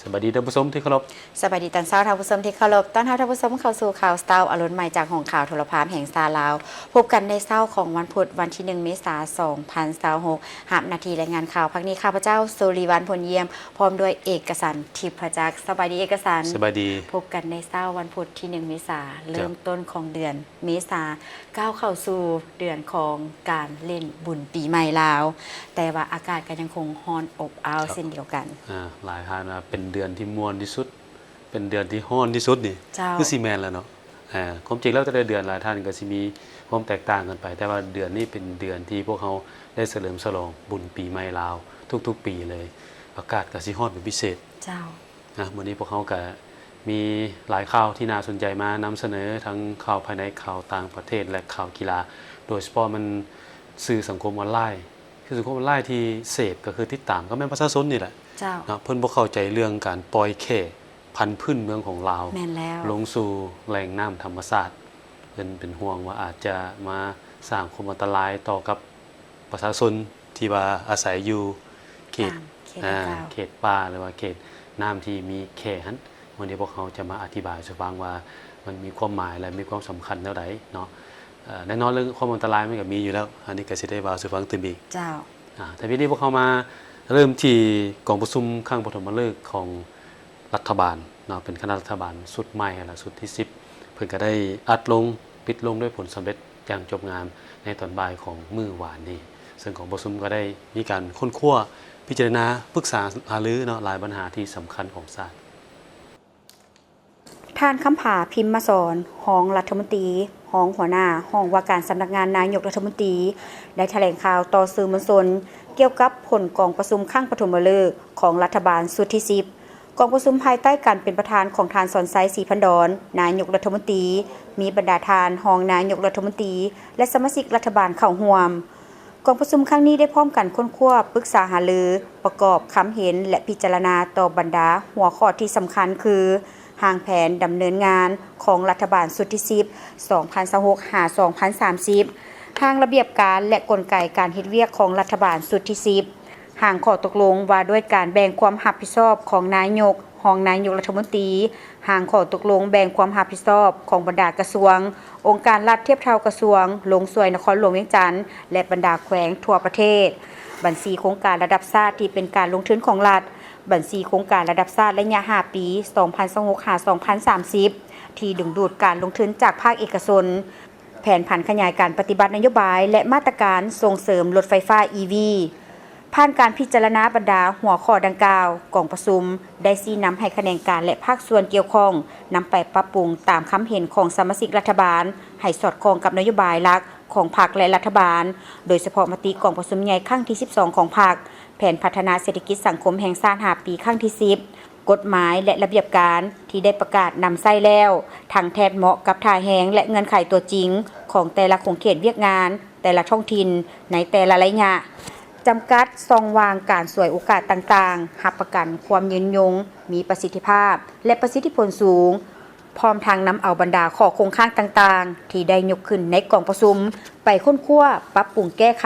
ສະບາຍດີທ່ານຜູ້ຊົມທີ່ເຄົາລົບ. ສະບາຍດີຕອນເຊົ້າທ່ານຜູ້ຊົມທີ່ເຄົາລົບ. ຕ້ອນຮັບທ່ານຜູ້ຊົມເຂົ້າສູ່ຂ່າວເຊົ້າອາລຸນໃໝ່ຈາກຫ້ອງຂ່າວໂທລະພາບແຫ່ງຊາດລາວ. ພົບກັນໃນເຊົ້າຂອງວັນພຸດ ວັນທີໜຶ່ງ ເມສາ ສອງພັນຊາວຫົກ. ຮັບໜ້າທີ່ລາຍງານຂ່າວພາກນີ້ ຂ້າພະເຈົ້າ ສຸລິວັນ ພົນຢ້ຽມ ພ້ອມດ້ວຍເອກະສັນ ທິບພະຈັກ. ສະບາຍດີເອກະສັນ. ສະບາຍດີ. ພົບກັນໃນເຊົ້າວັນພຸດທີໜຶ່ງ ເມສາ ເລີ່ມຕົ້ນຂອງເດືອນ ເມສາ ກ້າວເຂົ້າສູ່ເດືອນຂອງການຫຼິ້ນບຸນປີໃໝ່ລາວ, ແຕ່ວ່າອາກາດກໍຍັງຄົງຮ້ອນອົບອ້າວ ເຊັ່ນດຽວກັນ. ຫຼາຍທ່ານວ່າເປັນເດືອນທີ່ມ່ວນທີ່ສຸດ, ເປັນເດືອນທີ່ຮ້ອນທີ່ສຸດນີ້. ເຈົ້າ. ຄືຊິແມ່ນແລ້ວເນາະ. ຄວາມຈິງແລ້ວແຕ່ລະເດືອນຫຼາຍທ່ານກໍຊິມີຄວາມແຕກຕ່າງກັນໄປ, ແຕ່ວ່າເດືອນນີ້ເປັນເດືອນທີ່ພວກເຮົາໄດ້ສະເຫຼີມສະຫຼອງບຸນປີໃໝ່ລາວທຸກໆປີເລີຍ. ອາກາດກໍຊິຮ້ອນເປັນພິເສດ. ເຈົ້າ. ນະ ມື້ນີ້ພວກເຮົາກະມີຫຼາຍຂ່າວທີ່ໜ້າສົນໃຈມານຳສະເໜີ, ທັງຂ່າວພາຍໃນ, ຂ່າວຕ່າງປະເທດ ແລະ ຂ່າວກິລາ, ໂດຍສະເພາະແມ່ນສື່ສັງຄົມອອນລາຍ. ສື່ສັງຄົມອອນລາຍທີ່ເສບກໍຄືຕິດຕາມກໍແມ່ນປະຊາຊົນນີ້ແຫຼະ. ເຈົ້າ. ເນາະ, ເພິ່ນບໍ່ເຂົ້າໃຈເລື່ອງການປ່ອຍແຂ້ພັນພື້ນເມືອງຂອງລາວ ແມ່ນແລ້ວ ລົງສູ່ແຫຼ່ງນ້ຳທຳມະຊາດ. ເພິ່ນເປັນຫ່ວງວ່າອາດຈະມາສ້າງຄວາມອັນຕະລາຍຕໍ່ກັບ ປະຊາຊົນທີ່ວ່າອາໄສຢູ່ເຂດ ເຂດ ເຂດປ່າ ຫຼືວ່າເຂດນ້ຳທີ່ມີແຂ້ຫັ້ນ. ມື້ນີ້ພວກເຮົາຈະມາອະທິບາຍສູ່ຟັງວ່າມັນມີຄວາມໝາຍ ແລະ ມີຄວາມສຳຄັນແນວໃດເນາະ. ແນ່ນອນເລື່ອງຄວາມອັນຕະລາຍມັນກໍມີຢູ່ແລ້ວ, ອັນນີ້ກໍຊິໄດ້ເວົ້າສູ່ຟັງຕື່ມອີກ. ເຈົ້າ. ແຕ່ທີນີ້ພວກເຮົາມາເລີ່ມທີ່ກອງປະຊຸມຄັ້ງປະຖົມມະເລີກຂອງ ລັດຖະບານເນາະ, ເປັນຄະນະລັດຖະບານຊຸດໃໝ່ ແລະ ຊຸດທີສິບ ເພິ່ນກໍໄດ້ອັດລົງ ປິດລົງດ້ວຍຜົນສຳເລັດຢ່າງຈົບງາມໃນຕອນບ່າຍຂອງມື້ວານນີ້. ເຊິ່ງກອງປະຊຸມກໍໄດ້ມີການຄົ້ນຄວ້າ, ພິຈາລະນາ, ປຶກສາຫາລືເນາະ ຫຼາຍບັນຫາທີ່ສຳຄັນຂອງຊາດ. ທ່ານ ຄຳຜາ ພິມມະສອນ ຮອງລັດຖະມົນຕີ, ຮອງຫົວໜ້າຫ້ອງວ່າການສຳນັກງານນາຍົກລັດຖະມົນຕີ ໄດ້ຖະແຫຼງຂ່າວຕໍ່ສື່ມວນຊົນ ກ່ຽວກັບຜົນກອງປະຊຸມຄັ້ງປະຖົມມະເລີກຂອງລັດຖະບານຊຸດທີສິບ. ກອງປະຊຸມພາຍໃຕ້ການເປັນປະທານຂອງທ່ານ ສອນໄຊ ສີພັນດອນ ນາຍົກລັດຖະມົນຕີ, ມີບັນດາທ່ານຮອງນາຍົກລັດຖະມົນຕີ ແລະ ສະມາຊິກລັດຖະບານເຂົ້າຮ່ວມ. ກອງປະຊຸມຄັ້ງນີ້ໄດ້ພ້ອມກັນຄົ້ນຄວ້າ, ປຶກສາຫາລື, ປະກອບຄຳເຫັນ ແລະ ພິຈາລະນາຕໍ່ບັນດາຫົວຂໍ້ທີ່ສຳຄັນຄື ຮ່າງແຜນດຳເນີນງານຂອງລັດຖະບານຊຸດທີສິບ ສອງພັນຊາວຫົກ ຫາ ສອງພັນສາມສິບ, ຮ່າງລະບຽບການ ແລະ ກົນໄກການເຮັດວຽກຂອງລັດຖະບານຊຸດທີສິບ, ຮ່າງຂໍ້ຕົກລົງວ່າດ້ວຍການແບ່ງຄວາມຮັບຜິດຊອບຂອງນາຍົກ, ຮອງນາຍົກລັດຖະມົນຕີ, ຮ່າງຂໍ້ຕົກລົງແບ່ງຄວາມຮັບຜິດຊອບຂອງບັນດາກະຊວງ, ອົງການລັດທຽບເທົ່າກະຊວງ, ລົງຊ່ວຍນະຄອນຫຼວງວຽງຈັນ ແລະ ບັນດາແຂວງທົ່ວປະເທດ, ບັນຊີໂຄງການລະດັບຊາດທີ່ເປັນການລົງທຶນຂອງລັດ, ບັນຊີໂຄງການລະດັບຊາດໄລຍະຫ້າປີ ສອງພັນຊາວຫົກ ຫາ ສອງພັນສາມສິບ ທີ່ດຶງດູດການລົງທຶນຈາກພາກເອກະຊົນ, ແຜນຜັນຂະຫຍາຍການປະຕິບັດນະໂຍບາຍ ແລະ ມາດຕະການສົ່ງເສີມລົດໄຟຟ້າ ອີ ວີ. ຜ່ານການພິຈາລະນາບັນດາຫົວຂໍ້ດັ່ງກ່າວ, ກອງປະຊຸມໄດ້ຊີ້ນຳໃຫ້ຂະແໜງການ ແລະ ພາກສ່ວນກ່ຽວຂ້ອງນຳໄປປັບປຸງຕາມຄຳເຫັນຂອງສະມາຊິກລັດຖະບານ ໃຫ້ສອດຄ່ອງກັບນະໂຍບາຍຫຼັກຂອງພັກ ແລະ ລັດຖະບານ, ໂດຍສະເພາະມະຕິກອງປະຊຸມໃຫຍ່ຄັ້ງທີສິບສອງຂອງພັກ, ແຜນພັດທະນາເສດຖະກິດສັງຄົມແຫ່ງຊາດຫ້າປີຄັ້ງທີສິບ, ກົດໝາຍ ແລະ ລະບຽບການທີ່ໄດ້ປະກາດນຳໃຊ້ແລ້ວ, ທັງແທດເໝາະກັບທ່າແຮງ ແລະ ເງື່ອນໄຂຕົວຈິງຂອງແຕ່ລະຂົງເຂດວຽກງານ ແຕ່ລະທ້ອງຖິ່ນໃນແຕ່ລະໄລຍະ, ຈຳກັດຊ່ອງວ່າງການສວຍໂອກາດຕ່າງໆ, ຮັບປະກັນຄວາມຍືນຍົງ, ມີປະສິດທິພາບ ແລະ ປະສິດທິຜົນສູງ, ພ້ອມທັງນຳເອົາບັນດາຂໍ້ຄົງຄ້າງຕ່າງໆ ທີ່ໄດ້ຍົກຂຶ້ນໃນກອງປະຊຸມ ໄປຄົ້ນຄວ້າ, ປັບປຸງແກ້ໄຂ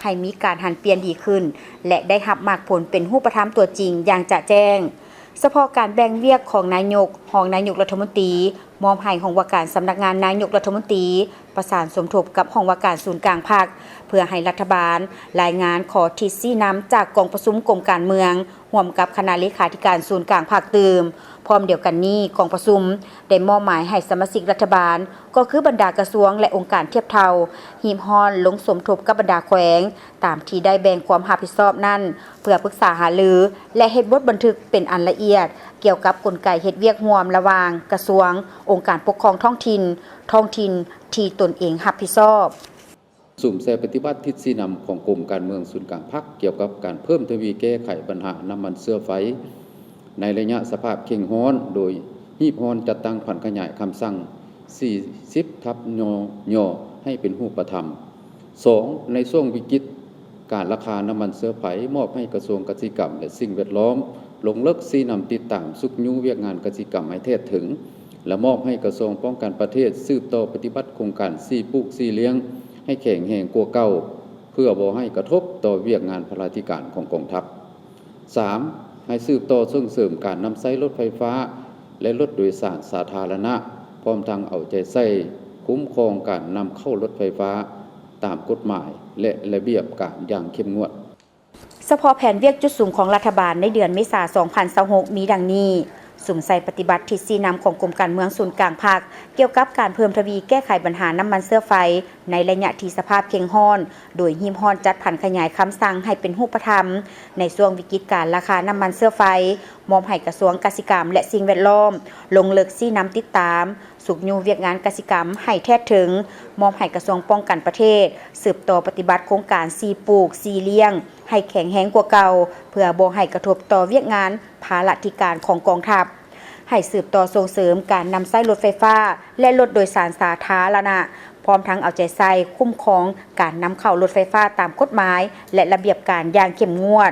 ໃຫ້ມີການຫັນປ່ຽນດີຂຶ້ນ ແລະ ໄດ້ຮັບໝາກຜົນເປັນຮູບປະທຳຕົວຈິງຢ່າງຈະແຈ້ງ. ສະເພາະການແບ່ງວຽກຂອງນາຍົກ, ຮອງນາຍົກລັດຖະມົນຕີ ມອບໃຫ້ຫ້ອງວ່າການສຳນັກງານນາຍົກລັດຖະມົນຕີ ປະສານສົມທົບກັບຫ້ອງວ່າການສູນກາງພັກ ເພື່ອໃຫ້ລັດຖະບານລາຍງານຂໍ້ທິດຊີ້ນຳຈາກກອງປະຊຸມກົມການເມືອງ ຮ່ວມກັບຄະນະເລຂາທິການສູນກາງພັກຕື່ມ. ພ້ອມດຽວກັນນີ້, ກອງປະຊຸມໄດ້ມອບໝາຍໃຫ້ສະມາຊິກລັດຖະບານ, ກໍຄືບັນດາກະຊວງ ແລະ ອົງການທຽບເທົ່າ, ຮີບຮ້ອນລົງສົມທົບກັບບັນດາແຂວງ ຕາມທີ່ໄດ້ແບ່ງຄວາມຮັບຜິດຊອບນັ້ນ ເພື່ອປຶກສາຫາລື ແລະ ເຮັດບົດບັນທຶກເປັນອັນລະອຽດ ກ່ຽວກັບກົນໄກເຮັດວຽກຮ່ວມລະຫວ່າງກະຊວງ, ອົງການປົກຄອງທ້ອງຖິ່ນ, ທ້ອງຖິ່ນທີ່ຕົນເອງຮັບຜິດຊອບ. ປະຊຸມແຊປະຕິບັດທິດຊີ້ນຳຂອງກົມການເມືອງສູນກາງພັກ ກ່ຽວກັບການເພີ່ມທະວີແກ້ໄຂບັນຫານ້ຳມັນເຊື້ອໄຟໃນໄລຍະສະພາບເຄັ່ງຮ້ອນ, ໂດຍຮີບຮ້ອນຈັດຕັ້ງຜັນຂະຫຍາຍຄຳສັ່ງສີ່ສິບທັບ ຍ ໃຫ້ເປັນຮູບປະທຳ. ສອງ, ໃນຊ່ວງວິກິດການລາຄານ້ຳມັນເຊື້ອໄຟ, ມອບໃຫ້ກະຊວງກະສິກຳ ແລະ ສິ່ງແວດລ້ອມ ລົງເລິກຊີ້ນຳຕິດຕາມຊຸກຍູ້ວຽກງານກະສິກຳໃຫ້ແທດເຖິງ ແລະ ມອບໃຫ້ກະຊວງປ້ອງກັນປະເທດສືບຕໍ່ປະຕິບັດໂຄງການສີ່ປູກສີ່ລ້ຽງໃຫ້ແຂງແຮງກວ່າເກົ່າ ເພື່ອບໍ່ໃຫ້ກະທົບຕໍ່ວຽກງານພະລາທິການຂອງກອງທັບ. ສາມ, ໃຫ້ສືບຕໍ່ສົ່ງເສີມການນຳໃຊ້ລົດໄຟຟ້າ ແລະ ລົດໂດຍສານສາທາລະນະ, ພ້ອມທັງເອົາໃຈໃສ່ຄຸ້ມຄອງການນຳເຂົ້າລົດໄຟຟ້າຕາມກົດໝາຍ ແລະ ລະບຽບການຢ່າງເຂັ້ມງວດ. ສະເພາະແຜນວຽກຈຸດສຸມຂອງລັດຖະບານໃນເດືອນເມສາ ສອງພັນຊາວຫົກ ມີດັ່ງນີ້: ສຸມໃສ່ປະຕິບັດທິດຊີ້ນຳຂອງກົມການເມືອງສູນກາງພັກ ກ່ຽວກັບການເພີ່ມທະວີແກ້ໄຂບັນຫານ້ຳມັນເຊື້ອໄຟໃນໄລຍະທີ່ສະພາບເຄັ່ງຮ້ອນ, ໂດຍຮີບຮ້ອນຈັດຜັນຂະຫຍາຍຄຳສັ່ງໃຫ້ເປັນຮູບປະທຳໃນຊ່ວງວິກິດການລາຄານ້ຳມັນເຊື້ອໄຟ, ມອບໃຫ້ກະຊວງກະສິກຳ ແລະ ສິ່ງແວດລ້ອມ ລົງເລິກຊີ້ນຳຕິດຕາມ, ຊຸກຍູ້ວຽກງານກະສິກຳໃຫ້ແທດເຖິງ, ມອບໃຫ້ກະຊວງປ້ອງກັນປະເທດ ສືບຕໍ່ປະຕິບັດໂຄງການສີ່ປູກສີ່ລ້ຽງ ໃຫ້ແຂງແຮງກວ່າເກົ່າ ເພື່ອບໍ່ໃຫ້ກະທົບຕໍ່ວຽກງານພາລະທິການຂອງກອງທັບ, ໃຫ້ສືບຕໍ່ສົ່ງເສີມການນຳໃຊ້ລົດໄຟຟ້າ ແລະ ລົດໂດຍສານສາທາລະນະ, ພ້ອມທັງເອົາໃຈໃສ່ຄຸ້ມຄອງການນຳເຂົ້າລົດໄຟຟ້າຕາມກົດໝາຍ ແລະ ລະບຽບການຢ່າງເຂັ້ມງວດ.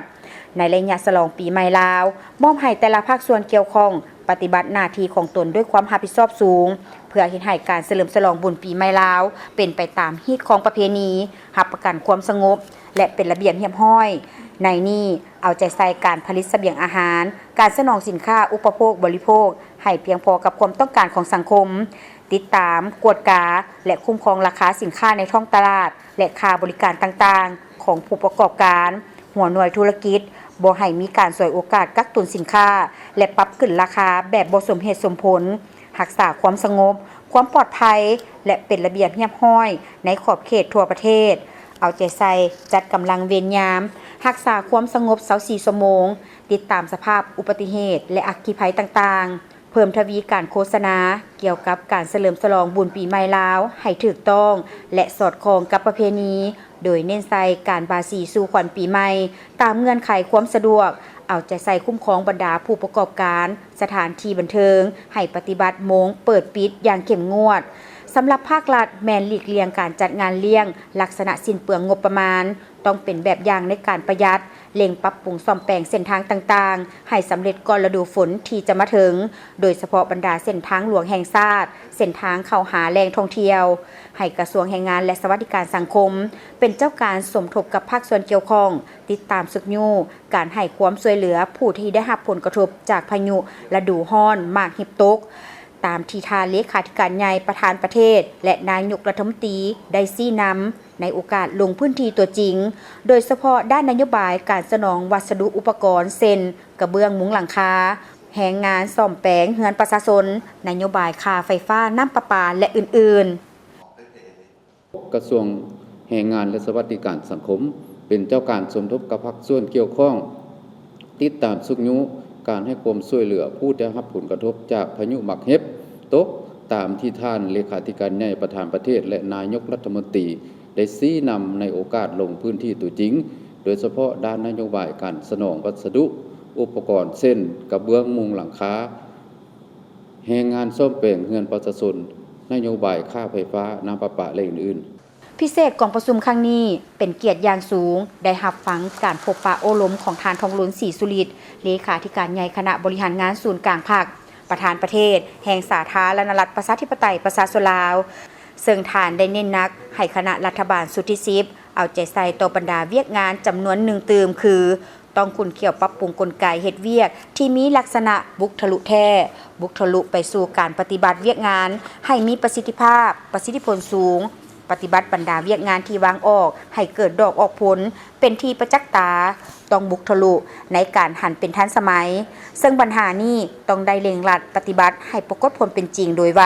ໃນໄລຍະສະຫຼອງປີໃໝ່ລາວ, ມອບໃຫ້ແຕ່ລະພາກສ່ວນກ່ຽວຂ້ອງປະຕິບັດໜ້າທີ່ຂອງຕົນດ້ວຍຄວາມຮັບຜິດຊອບສູງ, ເພື່ອເຮັດໃຫ້ການສະເຫຼີມສະຫຼອງບຸນປີໃໝ່ລາວເປັນໄປຕາມຮີດຄອງປະເພນີ, ຮັບປະກັນຄວາມສະຫງົບ ແລະ ເປັນລະບຽບຮຽບຮ້ອຍ. ໃນນີ້ ເອົາໃຈໃສ່ການຜະລິດສະບຽງອາຫານ, ການສະໜອງສິນຄ້າອຸປະໂພກບໍລິໂພກໃຫ້ພຽງພໍກັບຄວາມຕ້ອງການຂອງສັງຄົມ, ຕິດຕາມ, ກວດກາ ແລະ ຄຸ້ມຄອງລາຄາສິນຄ້າໃນທ້ອງຕະຫຼາດ ແລະ ຄ່າບໍລິການຕ່າງໆຂອງຜູ້ປະກອບການ, ຫົວໜ່ວຍທຸລະກິດ, ບໍ່ໃຫ້ມີການສວຍໂອກາດກັກຕຸນສິນຄ້າ ແລະ ປັບຂຶ້ນລາຄາແບບບໍ່ສົມເຫດສົມຜົນ, ຮັກສາຄວາມສະຫງົບ, ຄວາມປອດໄພ ແລະ ເປັນລະບຽບຮຽບຮ້ອຍໃນຂອບເຂດທົ່ວປະເທດ, ເອົາໃຈໃສ່ຈັດກຳລັງເວນຍາມ, ຮັກສາຄວາມສະຫງົບຊາວສີ່ຊົ່ວໂມງ, ຕິດຕາມສະພາບອຸບັດຕິເຫດ ແລະ ອັກຄີໄພຕ່າງໆ. ເພີ່ມທະວີການໂຄສະນາກ່ຽວກັບການສະເຫຼີມສະຫຼອງບຸນປີໃໝ່ລາວໃຫ້ຖືກຕ້ອງ ແລະ ສອດຄ່ອງກັບປະເພນີ, ໂດຍເນັ້ນໃສ່ການບາສີສູ່ຂວັນປີໃໝ່ຕາມເງື່ອນໄຂຄວາມສະດວກ, ເອົາໃຈໃສ່ຄຸ້ມຄອງບັນດາຜູ້ປະກອບການສະຖານທີ່ບັນເທີງໃຫ້ປະຕິບັດໂມງເປີດປິດຢ່າງເຂັ້ມງວດ. ສຳລັບພາກລັດແມ່ນຫຼີກລ່ຽງການຈັດງານລ້ຽງລັກສະນະສິ້ນເປືອງງົບປະມານ, ຕ້ອງເປັນແບບຢ່າງໃນການປະຢັດ, ເລັ່ງປັບປຸງສ້ອມແປງເສັ້ນທາງຕ່າງໆໃຫ້ສຳເລັດກ່ອນລະດູຝົນທີ່ຈະມາເຖິງ, ໂດຍສະເພາະບັນດາເສັ້ນທາງຫຼວງແຫ່ງຊາດ, ເສັ້ນທາງເຂົ້າຫາແຫຼ່ງທ່ອງທ່ຽວ, ໃຫ້ກະຊວງແຮງງານ ແລະ ສະຫວັດດີການສັງຄົມ ເປັນເຈົ້າການສົມທົບກັບພາກສ່ວນກ່ຽວຂ້ອງ, ຕິດຕາມຊຸກຍູ້ການໃຫ້ຄວາມຊ່ວຍເຫຼືອຜູ້ທີ່ໄດ້ຮັບຜົນກະທົບຈາກພາຍຸລະດູຮ້ອນໝາກເຫັບຕົກ, ຕາມທີ່ທ່ານເລຂາທິການໃຫຍ່ປະທານປະເທດ ແລະ ນາຍົກລັດຖະມົນຕີໄດ້ຊີ້ນຳ ໃນໂອກາດລົງພື້ນທີ່ຕົວຈິງ, ໂດຍສະເພາະດ້ານນະໂຍບາຍການສະໜອງວັດສະດຸອຸປະກອນ ເຊັ່ນ ກະເບື້ອງມຸງຫຼັງຄາ, ແຮງງານສ້ອມແປງເຮືອນປະຊາຊົນ, ນະໂຍບາຍຄ່າໄຟຟ້າ, ນ້ຳປະປາ ແລະ ອື່ນໆ. ກະຊວງແຮງງານ ແລະ ສະຫວັດດີການສັງຄົມ ເປັນເຈົ້າການສົມທົບກັບພາກສ່ວນກ່ຽວຂ້ອງ, ຕິດຕາມຊຸກຍູ້ການໃຫ້ຄວາມຊ່ວຍເຫຼືອຜູ້ໄດ້ຮັບຜົນກະທົບຈາກພາຍຸໝາກເຫັບຕົກ ຕາມທີ່ທ່ານເລຂາທິການໃຫຍ່ປະທານປະເທດ ແລະ ນາຍົກລັດຖະມົນຕີ ໄດ້ຊີ້ນຳໃນໂອກາດລົງພື້ນທີ່ຕົວຈິງ, ໂດຍສະເພາະດ້ານນະໂຍບາຍການສະໜອງວັດສະດຸອຸປະກອນ ເຊັ່ນ ກະເບື້ອງມຸງຫຼັງຄາ, ແຮງງານສ້ອມແປງເຮືອນປະຊາຊົນ, ນະໂຍບາຍຄ່າໄຟຟ້າ, ນ້ຳປະປາ ແລະ ອື່ນໆ. ພິເສດກອງປະຊຸມຄັ້ງນີ້ ເປັນກຽດຢ່າງສູງ ໄດ້ຮັບຟັງການພົບປະໂອ້ລົມຂອງທ່ານ ທອງລຸນ ສີສຸລິດ ເລຂາທິການໃຫຍ່ຄະນະບໍລິຫານງານສູນກາງພັກ, ປະທານປະເທດແຫ່ງສາທາລະນະລັດ ປະຊາທິປະໄຕ ປະຊາຊົນລາວ, ເຊິ່ງທ່ານໄດ້ເນັ້ນໜັກໃຫ້ຄະນະລັດຖະບານຊຸດທີສິບ ເອົາໃຈໃສ່ຕໍ່ບັນດາວຽກງານຈຳນວນໜຶ່ງຕື່ມ ຄື ຕ້ອງຂຸ້ນຂ້ຽວປັບປຸງກົນໄກເຮັດວຽກທີ່ມີລັກສະນະບຸກທະລຸແທ້, ບຸກທະລຸໄປສູ່ການປະຕິບັດວຽກງານໃຫ້ມີປະສິດທິພາບ, ປະສິດທິຜົນສູງ, ປະຕິບັດບັນດາວຽກງານທີ່ວາງອອກໃຫ້ເກີດດອກອອກຜົນເປັນທີ່ປະຈັກຕາ, ຕ້ອງບຸກທະລຸໃນການຫັນເປັນທັນສະໄໝ, ເຊິ່ງບັນຫານີ້ຕ້ອງໄດ້ເລັ່ງລັດປະຕິບັດໃຫ້ປາກົດຜົນເປັນຈິງໂດຍໄວ.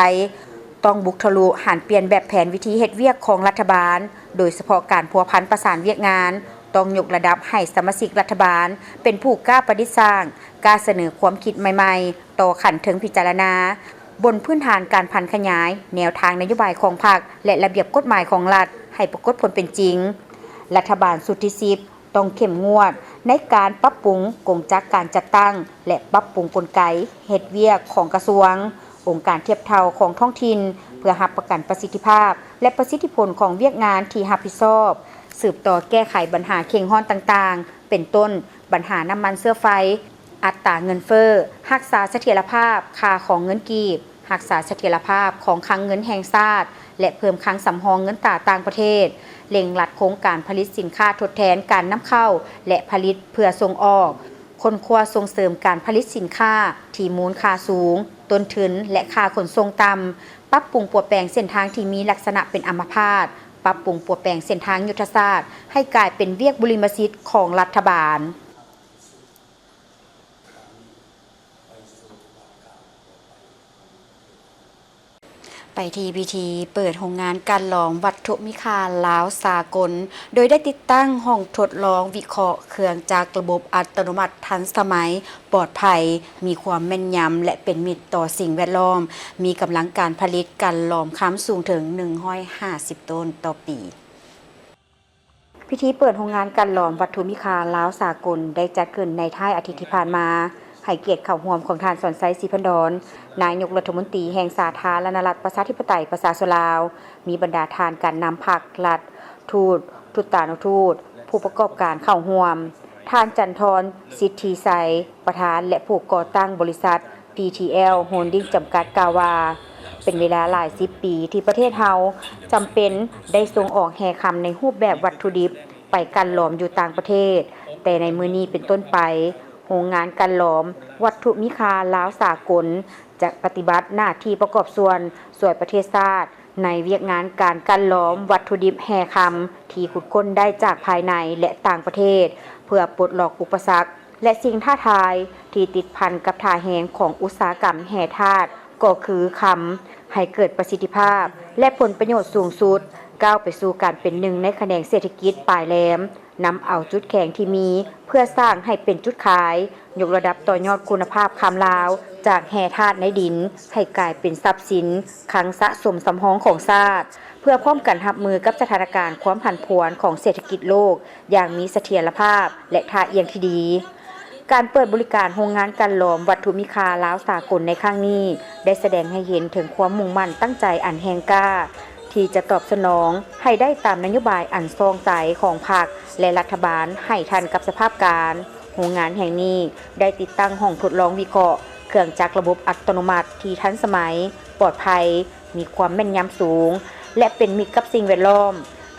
ຕ້ອງບຸກທະລຸຫັນປ່ຽນແບບແຜນວິທີເຮັດວຽກຂອງລັດຖະບານ, ໂດຍສະເພາະການພົວພັນປະສານວຽກງານ, ຕ້ອງຍົກລະດັບໃຫ້ສະມາຊິກລັດຖະບານເປັນຜູ້ກ້າປະດິດສ້າງ, ກ້າສະເໜີຄວາມຄິດໃໝ່ໆຕໍ່ຂັ້ນເທິງພິຈາລະນາ, ບົນພື້ນຖານການຜັນຂະຫຍາຍແນວທາງນະໂຍບາຍຂອງພັກ ແລະ ລະບຽບກົດໝາຍຂອງລັດໃຫ້ປາກົດຜົນເປັນຈິງ. ລັດຖະບານຊຸດທີສິບ ຕ້ອງເຂັ້ມງວດໃນການປັບປຸງກົງຈັກການຈັດຕັ້ງ ແລະ ປັບປຸງກົນໄກເຮັດວຽກຂອງກະຊວງ, ອົງການທຽບເທົ່າຂອງທ້ອງຖິ່ນ ເພື່ອຮັບປະກັນປະສິດທິພາບ ແລະ ປະສິດທິຜົນຂອງວຽກງານທີ່ຮັບຜິດຊອບ, ສືບຕໍ່ແກ້ໄຂບັນຫາເຄັ່ງຮ້ອນຕ່າງໆ ເປັນຕົ້ນ ບັນຫານ້ຳມັນເຊື້ອໄຟ, ອັດຕາເງິນເຟີ້, ຮັກສາສະຖຽນລະພາບຄ່າຂອງເງິນກີບ, ຮັກສາສະຖຽນລະພາບຂອງຄັງເງິນແຫ່ງຊາດ ແລະ ເພີ່ມຄັງສຳຮອງເງິນຕາຕ່າງປະເທດ, ເລັ່ງລັດໂຄງການຜະລິດສິນຄ້າທົດແທນການນຳເຂົ້າ ແລະ ຜະລິດເພື່ອສົ່ງອອກ, ຄົ້ນຄວ້າສົ່ງເສີມການຜະລິດສິນຄ້າທີ່ມູນຄ່າສູງ, ຕົ້ນທຶນ ແລະ ຄ່າຂົນສົ່ງຕ່ຳ, ປັບປຸງປົວແປງເສັ້ນທາງທີ່ມີລັກສະນະເປັນອຳມະພາດ, ປັບປຸງປົວແປງເສັ້ນທາງຍຸດທະສາດໃຫ້ກາຍເປັນວຽກບຸລິມະສິດຂອງລັດຖະບານ. ໄປທີ່ພິທີເປີດໂຮງງານກັ່ນຫຼອມວັດຖຸມີຄ່າລາວສາກົນ ໂດຍໄດ້ຕິດຕັ້ງຫ້ອງທົດລອງວິເຄາະເຄື່ອງຈັກລະບົບອັດຕະໂນມັດທັນສະໄໝ, ປອດໄພ, ມີຄວາມແມ່ນຍຳ ແລະ ເປັນມິດຕໍ່ສິ່ງແວດລ້ອມ, ມີກຳລັງການຜະລິດກັ່ນຫຼອມຄຳສູງເຖິງໜຶ່ງຮ້ອຍຫ້າສິບໂຕນຕໍ່ປີ. ພິທີເປີດໂຮງງານກັ່ນຫຼອມວັດຖຸມີຄ່າລາວສາກົນ ໄດ້ຈັດຂຶ້ນໃນທ້າຍອາທິດທີ່ຜ່ານມາ, ໃຫ້ກຽດເຂົ້າຮ່ວມຂອງທ່ານ ສອນໄຊ ສີພັນດອນ ນາຍົກລັດຖະມົນຕີແຫ່ງສາທາລະນະລັດ ປະຊາທິປະໄຕ ປະຊາຊົນລາວ, ມີບັນດາທ່ານການນຳພັກລັດ, ທູດ, ທູຕານຸທູດ, ຜູ້ປະກອບການເຂົ້າຮ່ວມ, ທ່ານ ຈັນທອນ ສິດທິໄຊ ປະທານ ແລະ ຜູ້ກໍ່ຕັ້ງບໍລິສັດ ພີທີແອລ ໂຮນດິ້ງ ຈຳກັດ ກ່າວວ່າ ເປັນເວລາຫຼາຍສິບປີທີ່ປະເທດເຮົາຈຳເປັນໄດ້ສົ່ງອອກແຮ່ຄຳໃນຮູບແບບວັດຖຸດິບໄປກັ່ນຫຼອມຢູ່ຕ່າງປະເທດ, ແຕ່ໃນມື້ນີ້ເປັນຕົ້ນໄປ, ໂຮງງານກັ່ນຫຼອມວັດຖຸມີຄ່າລາວສາກົນຈະປະຕິບັດໜ້າທີ່ປະກອບສ່ວນຊ່ວຍປະເທດຊາດ ໃນວຽກງານການກັ່ນຫຼອມວັດຖຸດິບແຮ່ຄຳທີ່ຂຸດຄົ້ນໄດ້ຈາກພາຍໃນ ແລະ ຕ່າງປະເທດ ເພື່ອປົດລັອກອຸປະສັກ ແລະ ສິ່ງທ້າທາຍທີ່ຕິດພັນກັບທ່າແຮງຂອງອຸດສາຫະກຳແຮ່ທາດ ກໍຄືຄຳ ໃຫ້ເກີດປະສິດທິພາບ ແລະ ຜົນປະໂຫຍດສູງສຸດ, ກ້າວໄປສູ່ການເປັນໜຶ່ງໃນຂະແໜງເສດຖະກິດປາຍແຫຼມ, ນຳເອົາຈຸດແຂງທີ່ມີເພື່ອສ້າງໃຫ້ເປັນຈຸດຂາຍ, ຍົກລະດັບຕໍ່ຍອດຄຸນນະພາບຄຳລາວ ຈາກແຮ່ທາດໃນດິນໃຫ້ກາຍເປັນຊັບສິນຄັງສະສົມສຳຮອງຂອງຊາດ, ເພື່ອພ້ອມກັນຮັບມືກັບສະຖານະການຄວາມຜັນຜວນຂອງເສດຖະກິດໂລກຢ່າງມີສະຖຽນລະພາບ ແລະ ທ່າອ່ຽງທີ່ດີ. ການເປີດບໍລິການໂຮງງານກັ່ນຫຼອມວັດຖຸມີຄ່າລາວສາກົນໃນຄັ້ງນີ້ ໄດ້ສະແດງໃຫ້ເຫັນເຖິງຄວາມມຸ່ງໝັ້ນຕັ້ງໃຈອັນແຮງກ້າ ທີ່ຈະຕອບສະໜອງໃຫ້ໄດ້ຕາມນະໂຍບາຍອັນຊ່ອງໃສຂອງພັກ ແລະ ລັດຖະບານໃຫ້ທັນກັບສະພາບການ. ໂຮງງານແຫ່ງນີ້ໄດ້ຕິດຕັ້ງຫ້ອງທົດລອງວິເຄາະເຄື່ອງຈັກລະບົບອັດຕະໂນມັດທີ່ທັນສະໄໝ, ປອດໄພ, ມີຄວາມແມ່ນຍຳສູງ ແລະ ເປັນມິດກັບສິ່ງແວດລ້ອມ,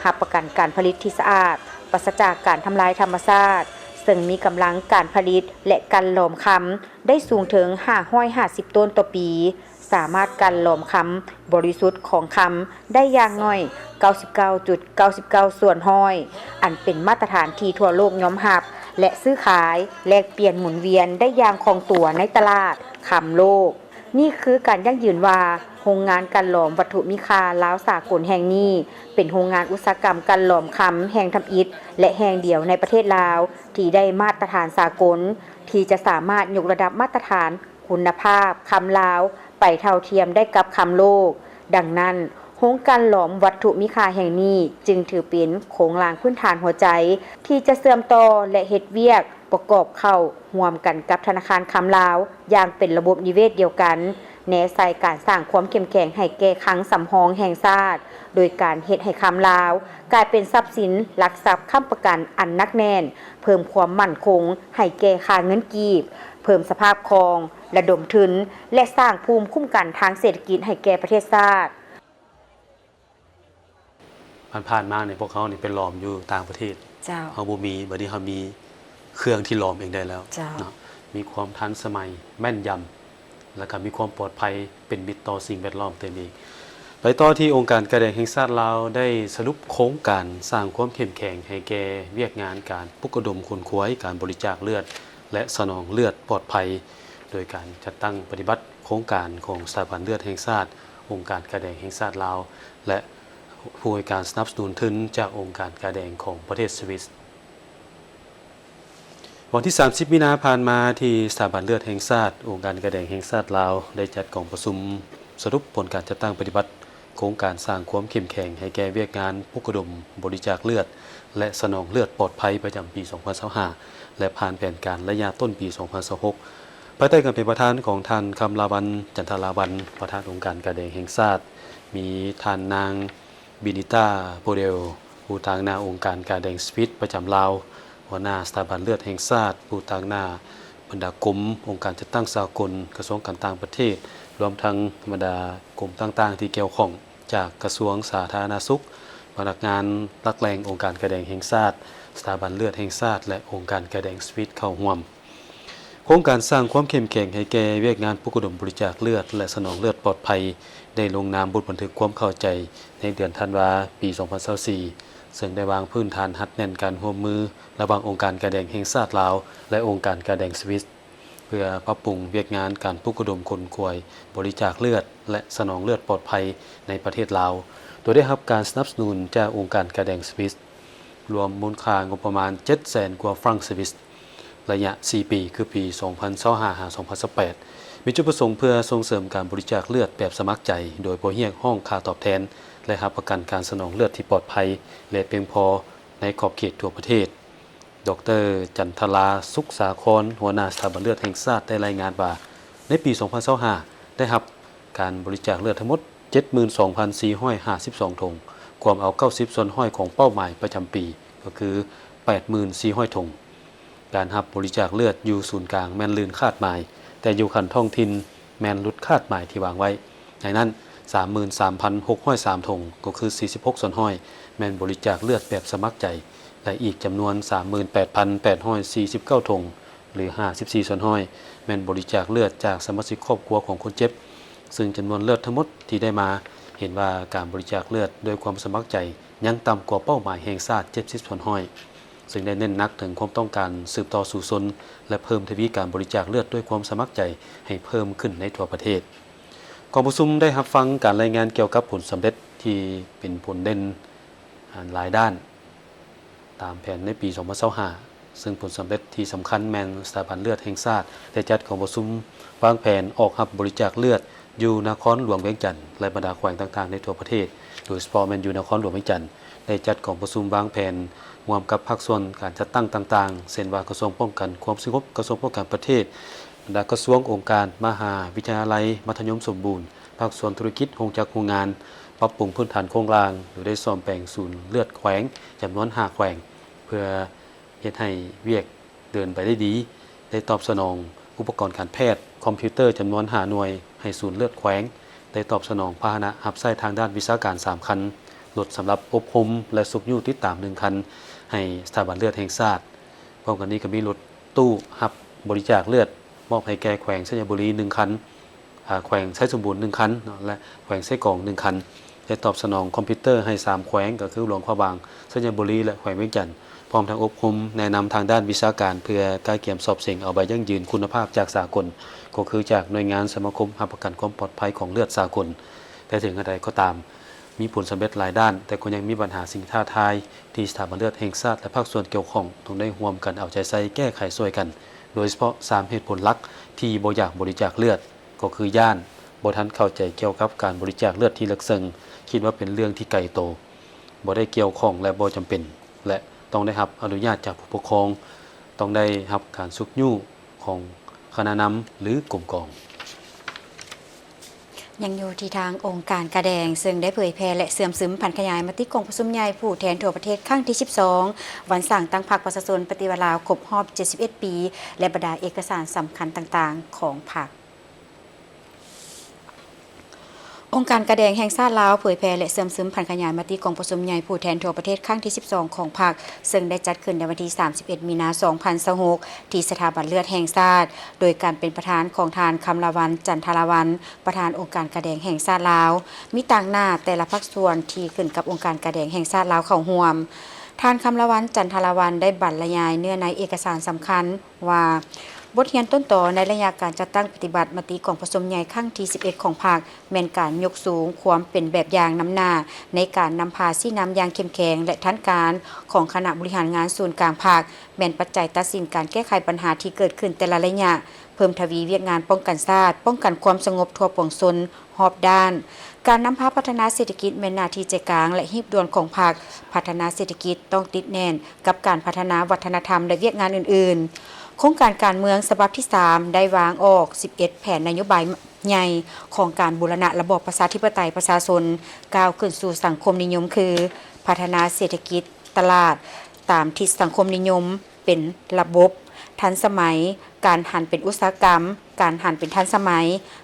ຮັບປະກັນການຜະລິດທີ່ສະອາດ, ປາສະຈາກການທຳລາຍທຳມະຊາດ, ເຊິ່ງມີກຳລັງການຜະລິດ ແລະ ກັ່ນຫຼອມຄຳໄດ້ສູງເຖິງຫ້າຮ້ອຍຫ້າສິບໂຕນຕໍ່ປີ, ສາມາດກັ່ນຫຼອມຄຳບໍລິສຸດຂອງຄຳໄດ້ຢ່າງໜ້ອຍເກົ້າສິບເກົ້າຈຸດເກົ້າສິບເກົ້າສ່ວນຮ້ອຍ ອັນເປັນມາດຕະຖານທີ່ທົ່ວໂລກຍອມຮັບ ແລະ ຊື້ຂາຍແລກປ່ຽນໝູນວຽນໄດ້ຢ່າງຄ່ອງຕົວໃນຕະຫຼາດຄຳໂລກ. ນີ້ຄືການຢັ້ງຢືນວ່າ ໂຮງງານກັ່ນຫຼອມວັດຖຸມີຄ່າລາວສາກົນແຫ່ງນີ້ ເປັນໂຮງງານອຸດສາຫະກຳກັ່ນຫຼອມຄຳແຫ່ງທຳອິດ ແລະ ແຫ່ງດຽວໃນປະເທດລາວ ທີ່ໄດ້ມາດຕະຖານສາກົນ ທີ່ຈະສາມາດຍົກລະດັບມາດຕະຖານຄຸນນະພາບຄຳລາວໄປເທົ່າທຽມໄດ້ກັບຄຳໂລກ. ດັ່ງນັ້ນ, ໂຮງກັ່ນຫຼອມວັດຖຸມີຄ່າແຫ່ງນີ້ຈຶ່ງຖືເປັນໂຄງລ່າງພື້ນຖານຫົວໃຈ ທີ່ຈະເຊື່ອມຕໍ່ ແລະ ເຮັດວຽກປະກອບເຂົ້າຮ່ວມກັນກັບທະນາຄານຄຳລາວຢ່າງເປັນລະບົບນິເວດດຽວກັນ, ແນໃສ່ການສ້າງຄວາມເຂັ້ມແຂງໃຫ້ແກ່ຄັງສຳຮອງແຫ່ງຊາດ ໂດຍການເຮັດໃຫ້ຄຳລາວກາຍເປັນຊັບສິນຫຼັກຊັບຄ້ຳປະກັນອັນໜັກແໜ້ນ, ເພີ່ມຄວາມໝັ້ນຄົງໃຫ້ແກ່ຄ່າເງິນກີບ, ເພີ່ມສະພາບຄ່ອງ, ລະດົມທຶນ ແລະ ສ້າງພູມຄຸ້ມກັນທາງເສດຖະກິດໃຫ້ແກ່ປະເທດຊາດ. ຜ່ານໆມານີ້ ພວກເຮົານີ້ໄປຫຼອມຢູ່ຕ່າງປະເທດ ເຈົ້າ ເຮົາບໍ່ມີ, ບັດນີ້ເຮົາມີເຄື່ອງທີ່ຫຼອມເອງໄດ້ແລ້ວ ເຈົ້າ ເນາະ, ມີຄວາມທັນສະໄໝ, ແມ່ນຍຳ ແລ້ວກໍມີຄວາມປອດໄພ, ເປັນມິດຕໍ່ສິ່ງແວດລ້ອມເຕັມເອງ. ໄປຕໍ່ທີ່ອົງການກາແດງແຫ່ງຊາດລາວ ໄດ້ສະຫຼຸບໂຄງການສ້າງຄວາມເຂັ້ມແຂງໃຫ້ແກ່ວຽກງານການປຸກລະດົມຂົນຂວາຍການບໍລິຈາກເລືອດ ແລະ ສະໜອງເລືອດປອດໄພ ໂດຍການຈັດຕັ້ງປະຕິບັດໂຄງການຂອງສະຖາບັນເລືອດແຫ່ງຊາດ, ອົງການກາແດງແຫ່ງຊາດລາວ ແລະ ຜູ້ໃຫ້ການສະໜັບສະໜູນທຶນຈາກອົງການກາແດງຂອງປະເທດສະວິດ. ວັນທີສາມສິບ ມີນາຜ່ານມາ ທີ່ສະຖາບັນເລືອດແຫ່ງຊາດ, ອົງການກາແດງແຫ່ງຊາດລາວ ໄດ້ຈັດກອງປະຊຸມສະຫຼຸບຜົນການຈັດຕັ້ງປະຕິບັດໂຄງການສ້າງຄວາມເຂັ້ມແຂງໃຫ້ແກ່ວຽກງານປຸກລະດົມບໍລິຈາກເລືອດ ແລະ ສະໜອງເລືອດປອດໄພປະຈຳປີສອງພັນຊາວຫ້າ ແລະ ຜ່ານແຜນການໄລຍະຕົ້ນປີສອງພັນຊາວຫົກ ພາຍໃຕ້ການເປັນປະທານຂອງທ່ານ ຄຳລາວັນ ຈັນທະລາວັນ ປະທານອົງການກາແດງແຫ່ງຊາດ, ມີທ່ານນາງ ບິນິຕາ ໂປເດວ ຜູ້ຕາງໜ້າອົງການກາແດງສະວິດປະຈຳລາວ, ຫົວໜ້າສະຖາບັນເລືອດແຫ່ງຊາດ, ຜູ້ຕາງໜ້າບັນດາກົມ, ອົງການຈັດຕັ້ງສາກົນ, ກະຊວງການຕ່າງປະເທດ, ລວມທັງບັນດາກົມຕ່າງໆທີ່ກ່ຽວຂ້ອງ ຈາກກະຊວງສາທາລະນະສຸກ, ພະນັກງານຫຼັກແຫຼ່ງອົງການກາແດງແຫ່ງຊາດ, ສະຖາບັນເລືອດແຫ່ງຊາດ ແລະ ອົງການກາແດງສະວິດເຂົ້າຮ່ວມ. ໂຄງການສ້າງຄວາມເຂັ້ມແຂງໃຫ້ແກ່ວຽກງານປຸກລະດົມບໍລິຈາກເລືອດ ແລະ ສະໜອງເລືອດປອດໄພ ໄດ້ລົງນາມບົດບັນທຶກຄວາມເຂົ້າໃຈໃນເດືອນທັນວາ ປີສອງພັນຊາວສີ່ ເຊິ່ງໄດ້ວາງພື້ນຖານຮັດແໜ້ນການຮ່ວມມືລະຫວ່າງອົງການກາແດງແຫ່ງຊາດລາວ ແລະ ອົງການກາແດງສະວິສ ເພື່ອປັບປຸງວຽກງານການປຸກລະດົມຂົນຂວາຍບໍລິຈາກເລືອດ ແລະ ສະໜອງເລືອດປອດໄພໃນປະເທດລາວ, ໂດຍໄດ້ຮັບການສະໜັບສະໜູນຈາກອົງການກາແດງສະວິສ ລວມມູນຄ່າງົບປະມານເຈັດແສນກວ່າຟຣັງສະວິສ ໄລຍະສີ່ປີ ຄືປີສອງພັນຊາວຫ້າ ຫາ ສອງພັນຊາວແປດ ມີຈຸດປະສົງເພື່ອສົ່ງເສີມການບໍລິຈາກເລືອດແບບສະໝັກໃຈ ໂດຍບໍ່ຮຽກຮ້ອງຄ່າຕອບແທນ ແລະ ຮັບປະກັນການສະໜອງເລືອດທີ່ປອດໄພ ແລະ ພຽງພໍໃນຂອບເຂດທົ່ວປະເທດ. ດອກເຕີ ຈັນທະລາ ສຸກສາຄອນ ຫົວໜ້າສະຖາບັນເລືອດແຫ່ງຊາດ ໄດ້ລາຍງານວ່າ ໃນປີສອງພັນຊາວຫ້າ ໄດ້ຮັບການບໍລິຈາກເລືອດທັງໝົດ ເຈັດໝື່ນສອງພັນສີ່ຮ້ອຍຫ້າສິບສອງຖົງ, ກວມເອົາເກົ້າສິບສ່ວນຮ້ອຍຂອງເປົ້າໝາຍປະຈຳປີ ກໍຄື ແປດໝື່ນສີ່ຮ້ອຍຖົງ. ການຮັບບໍລິຈາກເລືອດຢູ່ສູນກາງແມ່ນລື່ນຄາດໝາຍ, ແຕ່ຢູ່ຂັ້ນທ້ອງຖິ່ນແມ່ນຫຼຸດຄາດໝາຍທີ່ວາງໄວ້. ໃນນັ້ນ ສາມໝື່ນສາມພັນຫົກຮ້ອຍສາມຖົງ, ກໍຄື ສີ່ສິບຫົກສ່ວນຮ້ອຍ ແມ່ນບໍລິຈາກເລືອດແບບສະໝັກໃຈ ແລະ ອີກຈຳນວນ ສາມໝື່ນແປດພັນແປດຮ້ອຍສີ່ສິບເກົ້າຖົງ ຫຼື ຫ້າສິບສີ່ສ່ວນຮ້ອຍ ແມ່ນບໍລິຈາກເລືອດຈາກສະມາຊິກຄອບຄົວຂອງຄົນເຈັບ, ຊຶ່ງຈຳນວນເລືອດທັງໝົດທີ່ໄດ້ມາ ເຫັນວ່າການບໍລິຈາກເລືອດດ້ວຍຄວາມສະໝັກໃຈຍັງຕ່ຳກວ່າເປົ້າໝາຍແຫ່ງຊາດ ເຈັດສິບສ່ວນຮ້ອຍ ຊຶ່ງໄດ້ເນັ້ນໜັກເຖິງຄວາມຕ້ອງການສືບຕໍ່ສູ້ຊົນ ແລະ ເພີ່ມທະວີການບໍລິຈາກເລືອດດ້ວຍຄວາມສະໝັກໃຈໃຫ້ເພີ່ມຂຶ້ນໃນທົ່ວປະເທດ. ກອງປະຊຸມໄດ້ຮັບຟັງການລາຍງານກ່ຽວກັບຜົນສຳເລັດທີ່ເປັນຜົນເດັ່ນ ອາ ຫຼາຍດ້ານ ຕາມແຜນໃນປີສອງພັນຊາວຫ້າ ຊຶ່ງຜົນສຳເລັດທີ່ສຳຄັນແມ່ນສະຖາບັນເລືອດແຫ່ງຊາດ ໄດ້ຈັດກອງປະຊຸມວາງແຜນອອກຮັບບໍລິຈາກເລືອດຢູ່ນະຄອນຫຼວງວຽງຈັນ ແລະ ບັນດາແຂວງຕ່າງໆໃນທົ່ວປະເທດ, ໂດຍສະເພາະແມ່ນຢູ່ນະຄອນຫຼວງວຽງຈັນ ໄດ້ຈັດກອງປະຊຸມວາງແຜນຮ່ວມກັບພາກສ່ວນການຈັດຕັ້ງຕ່າງໆ ເຊັ່ນວ່າກະຊວງປ້ອງກັນຄວາມສະຫງົບ, ກະຊວງປ້ອງກັນປະເທດ, ບັນດາກະຊວງ, ອົງການ, ມະຫາວິທະຍາໄລ, ມັດທະຍົມສົມບູນ, ພາກສ່ວນທຸລະກິດ, ໂຮງຈັກໂຮງງານ, ປັບປຸງພື້ນຖານໂຄງລ່າງ ໂດຍໄດ້ສ້ອມແປງສູນເລືອດແຂວງຈຳນວນຫ້າແຂວງ ເພື່ອເຮັດໃຫ້ວຽກເດີນໄປໄດ້ດີ, ໄດ້ຕອບສະໜອງອຸປະກອນການແພດ, ຄອມພິວເຕີຈຳນວນຫ້າໜ່ວຍໃຫ້ສູນເລືອດແຂວງ, ໄດ້ຕອບສະໜອງພາຫະນະຮັບໃຊ້ທາງດ້ານວິຊາການສາມຄັນ, ລົດສຳລັບອົບຮົມ ແລະ ຊຸກຍູ້ຕິດຕາມໜຶ່ງຄັນໃຫ້ສະຖາບັນເລືອດແຫ່ງຊາດ. ພ້ອມກັນນີ້ກໍມີລົດຕູ້ຮັບບໍລິຈາກເລືອດມອບໃຫ້ແກ່ແຂວງໄຊຍະບູລີໜຶ່ງຄັນ, ອາ ແຂວງໄຊສົມບູນໜຶ່ງຄັນເນາະ ແລະ ແຂວງເຊກອງໜຶ່ງຄັນ, ໄດ້ຕອບສະໜອງຄອມພິວເຕີໃຫ້ສາມແຂວງ ກໍຄືຫຼວງພະບາງ, ໄຊຍະບູລີ ແລະ ແຂວງວຽງຈັນ, ພ້ອມທັງອົບຮົມແນະນຳທາງດ້ານວິຊາການ ເພື່ອກະກຽມສອບເສັງເອົາໃບຢັ້ງຢືນຄຸນນະພາບຈາກສາກົນ, ກໍຄືຈາກໜ່ວຍງານສະມາຄົມຮັບປະກັນຄວາມປອດໄພຂອງເລືອດສາກົນ. ແຕ່ເຖິງຢ່າງໃດກໍຕາມ, ມີຜົນສຳເລັດຫຼາຍດ້ານ, ແຕ່ກໍຍັງມີບັນຫາສິ່ງທ້າທາຍທີ່ສະຖາບັນເລືອດແຫ່ງຊາດ ແລະ ພາກສ່ວນກ່ຽວຂ້ອງຕ້ອງໄດ້ຮ່ວມກັນເອົາໃຈໃສ່ແກ້ໄຂຊ່ວຍກັນ, ໂດຍສະເພາະສາມເຫດຜົນຫຼັກທີ່ບໍ່ຢາກບໍລິຈາກເລືອດ ກໍຄືຢ້ານ, ບໍ່ທັນເຂົ້າໃຈກ່ຽວກັບການບໍລິຈາກເລືອດທີ່ເລິກເຊິ່ງ, ຄິດວ່າເປັນເລື່ອງທີ່ໄກໂຕ, ບໍ່ໄດ້ກ່ຽວຂ້ອງ ແລະ ບໍ່ຈຳເປັນ ແລະ ຕ້ອງໄດ້ຮັບອະນຸຍາດຈາກຜູ້ປົກຄອງ, ຕ້ອງໄດ້ຮັບການຊຸກຍູ້ຂອງຄະນະນຳ ຫຼື ກົມກອງ. ຍັງຢູ່ທີ່ທາງອົງການກາແດງ, ເຊິ່ງໄດ້ເຜີຍແຜ່ ແລະ ເຊື່ອມຊຶມຜັນຂະຫຍາຍມະຕິກອງປະຊຸມໃຫຍ່ຜູ້ແທນທົ່ວປະເທດຄັ້ງທີສິບສອງ ວັນສ້າງຕັ້ງພັກປະຊາຊົນປະຕິວັດລາວຄົບຮອບເຈັດສິບເອັດປີ ແລະ ບັນດາເອກະສານສຳຄັນຕ່າງໆຂອງພັກ. ອົງການກາແດງແຫ່ງຊາດລາວເຜີຍແຜ່ ແລະ ເຊື່ອມຊຶມຜັນຂະຫຍາຍມະຕິກອງປະຊຸມໃຫຍ່ຜູ້ແທນທົ່ວປະເທດຄັ້ງທີສິບສອງຂອງພັກ, ເຊິ່ງໄດ້ຈັດຂຶ້ນໃນວັນທີສາມສິບເອັດ ມີນາ ສອງພັນຊາວຫົກ ທີ່ສະຖາບັນເລືອດແຫ່ງຊາດ, ໂດຍການເປັນປະທານຂອງທ່ານ ຄຳລະວັນ ຈັນທະລາວັນ ປະທານອົງການກາແດງແຫ່ງຊາດລາວ, ມີຕາງໜ້າແຕ່ລະພາກສ່ວນທີ່ຂຶ້ນກັບອົງການກາແດງແຫ່ງຊາດລາວເຂົ້າຮ່ວມ. ທ່ານ ຄຳລະວັນ ຈັນທະລາວັນ ໄດ້ບັນລະຍາຍເນື້ອໃນເອກະສານສຳຄັນ ວ່າ ບົດຮຽນຕົ້ນຕໍໃນໄລຍະການຈັດຕັ້ງປະຕິບັດມະຕິກອງປະຊຸມໃຫຍ່ຄັ້ງທີສິບເອັດຂອງພັກ ແມ່ນການຍົກສູງຄວາມເປັນແບບຢ່າງນຳໜ້າ ໃນການນຳພາຊີ້ນຳຢ່າງເຂັ້ມແຂງ ແລະ ທັນການຂອງຄະນະບໍລິຫານງານສູນກາງພັກ, ແມ່ນປັດໄຈຕັດສິນການແກ້ໄຂບັນຫາທີ່ເກີດຂຶ້ນແຕ່ລະໄລຍະ, ເພີ່ມທະວີວຽກງານປ້ອງກັນຊາດ, ປ້ອງກັນຄວາມສະຫງົບທົ່ວປວງຊົນ, ຮອບດ້ານ, ການນຳພາພັດທະນາເສດຖະກິດແມ່ນໜ້າທີ່ໃຈກາງ ແລະ ຮີບດ່ວນຂອງພັກ, ພັດທະນາເສດຖະກິດຕ້ອງຕິດແໜ້ນກັບການພັດທະນາວັດທະນະທຳ ແລະ ວຽກງານອື່ນໆ. ໂຄງການການເມືອງສະບັບທີສາມ ໄດ້ວາງອອກສິບເອັດແຜນນະໂຍບາຍໃຫຍ່ຂອງການບູລະນະລະບອບປະຊາທິປະໄຕປະຊາຊົນ ກ້າວຂຶ້ນສູ່ສັງຄົມນິຍົມ ຄື ພັດທະນາເສດຖະກິດຕະຫຼາດຕາມທິດສັງຄົມນິຍົມ ເປັນລະບົບທັນສະໄໝ, ການຫັນເປັນອຸດສາຫະກຳ, ການຫັນເປັນທັນສະໄໝ,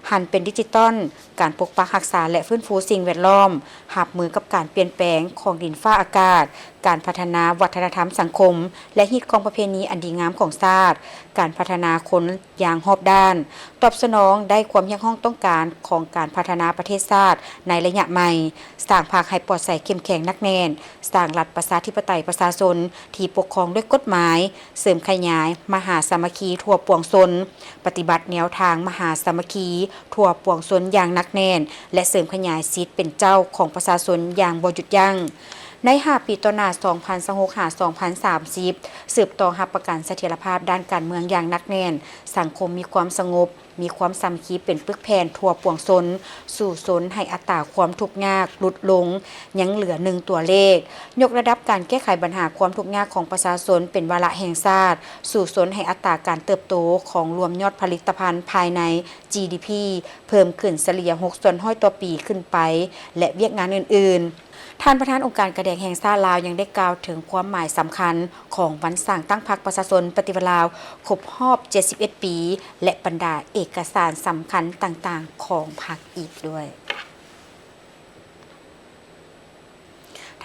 ຫັນເປັນດິຈິຕອນ, ການປົກປັກຮັກສາ ແລະ ຟື້ນຟູສິ່ງແວດລ້ອມ, ຮັບມືກັບການປ່ຽນແປງຂອງດິນຟ້າອາກາດ, ການພັດທະນາວັດທະນະທຳສັງຄົມ ແລະ ຮີດຄອງປະເພນີອັນດີງາມຂອງຊາດ, ການພັດທະນາຄົນຢ່າງຮອບດ້ານ, ຕອບສະໜອງໄດ້ຄວາມຮຽກຮ້ອງຕ້ອງການຂອງການພັດທະນາປະເທດຊາດໃນໄລຍະໃໝ່, ສ້າງພັກໃຫ້ປອດໃສເຂັ້ມແຂງໜັກແໜ້ນ, ສ້າງລັດປະຊາທິປະໄຕປະຊາຊົນທີ່ປົກຄອງດ້ວຍກົດໝາຍ, ເສີມຂະຫຍາຍມະຫາສາມັກຄີທົ່ວປວງຊົນ, ປະຕິບັດແນວທາງມະຫາສາມັກຄີທົ່ວປວງຊົນຢ່າງໜັກແໜ້ນ ແລະ ເສີມຂະຫຍາຍສິດເປັນເຈົ້າຂອງປະຊາຊົນຢ່າງບໍ່ຢຸດຢັ້ງ. ໃນຫ້າປີຕໍ່ໜ້າ ສອງພັນຊາວຫົກ ຫາ ສອງພັນສາມສິບ ສືບຕໍ່ຮັບປະກັນສະຖຽນລະພາບດ້ານການເມືອງຢ່າງໜັກແໜ້ນ, ສັງຄົມມີຄວາມສະຫງົບ, ມີຄວາມສາມັກຄີເປັນປຶກແຜ່ນທົ່ວປວງຊົນ, ສູ້ຊົນໃຫ້ອັດຕາຄວາມທຸກຍາກຫຼຸດລົງ, ຍັງເຫຼືອໜຶ່ງຕົວເລກ, ຍົກລະດັບການແກ້ໄຂບັນຫາຄວາມທຸກຍາກຂອງປະຊາຊົນເປັນວາລະແຫ່ງຊາດ, ສູ້ຊົນໃຫ້ອັດຕາການເຕີບໂຕຂອງລວມຍອດຜະລິດຕະພັນພາຍໃນ ຈີດີພີ ເພີ່ມຂຶ້ນສະເລ່ຍຫົກສ່ວນຮ້ອຍຕໍ່ປີຂຶ້ນໄປ ແລະ ວຽກງານອື່ນໆ. ທ່ານປະທານອົງການການແດງແຫ່ງຊາດລາວຍັງໄດ້ກ່າວເຖິງຄວາມໝາຍສຳຄັນຂອງວັນສ້າງຕັ້ງພັກປະຊາຊົນປະຕິວັດລາວຄົບຮອບເຈັດສິບເອັດປີ ແລະ ບັນດາເອກະສານສຳຄັນຕ່າງໆຂອງພັກອີກດ້ວຍ.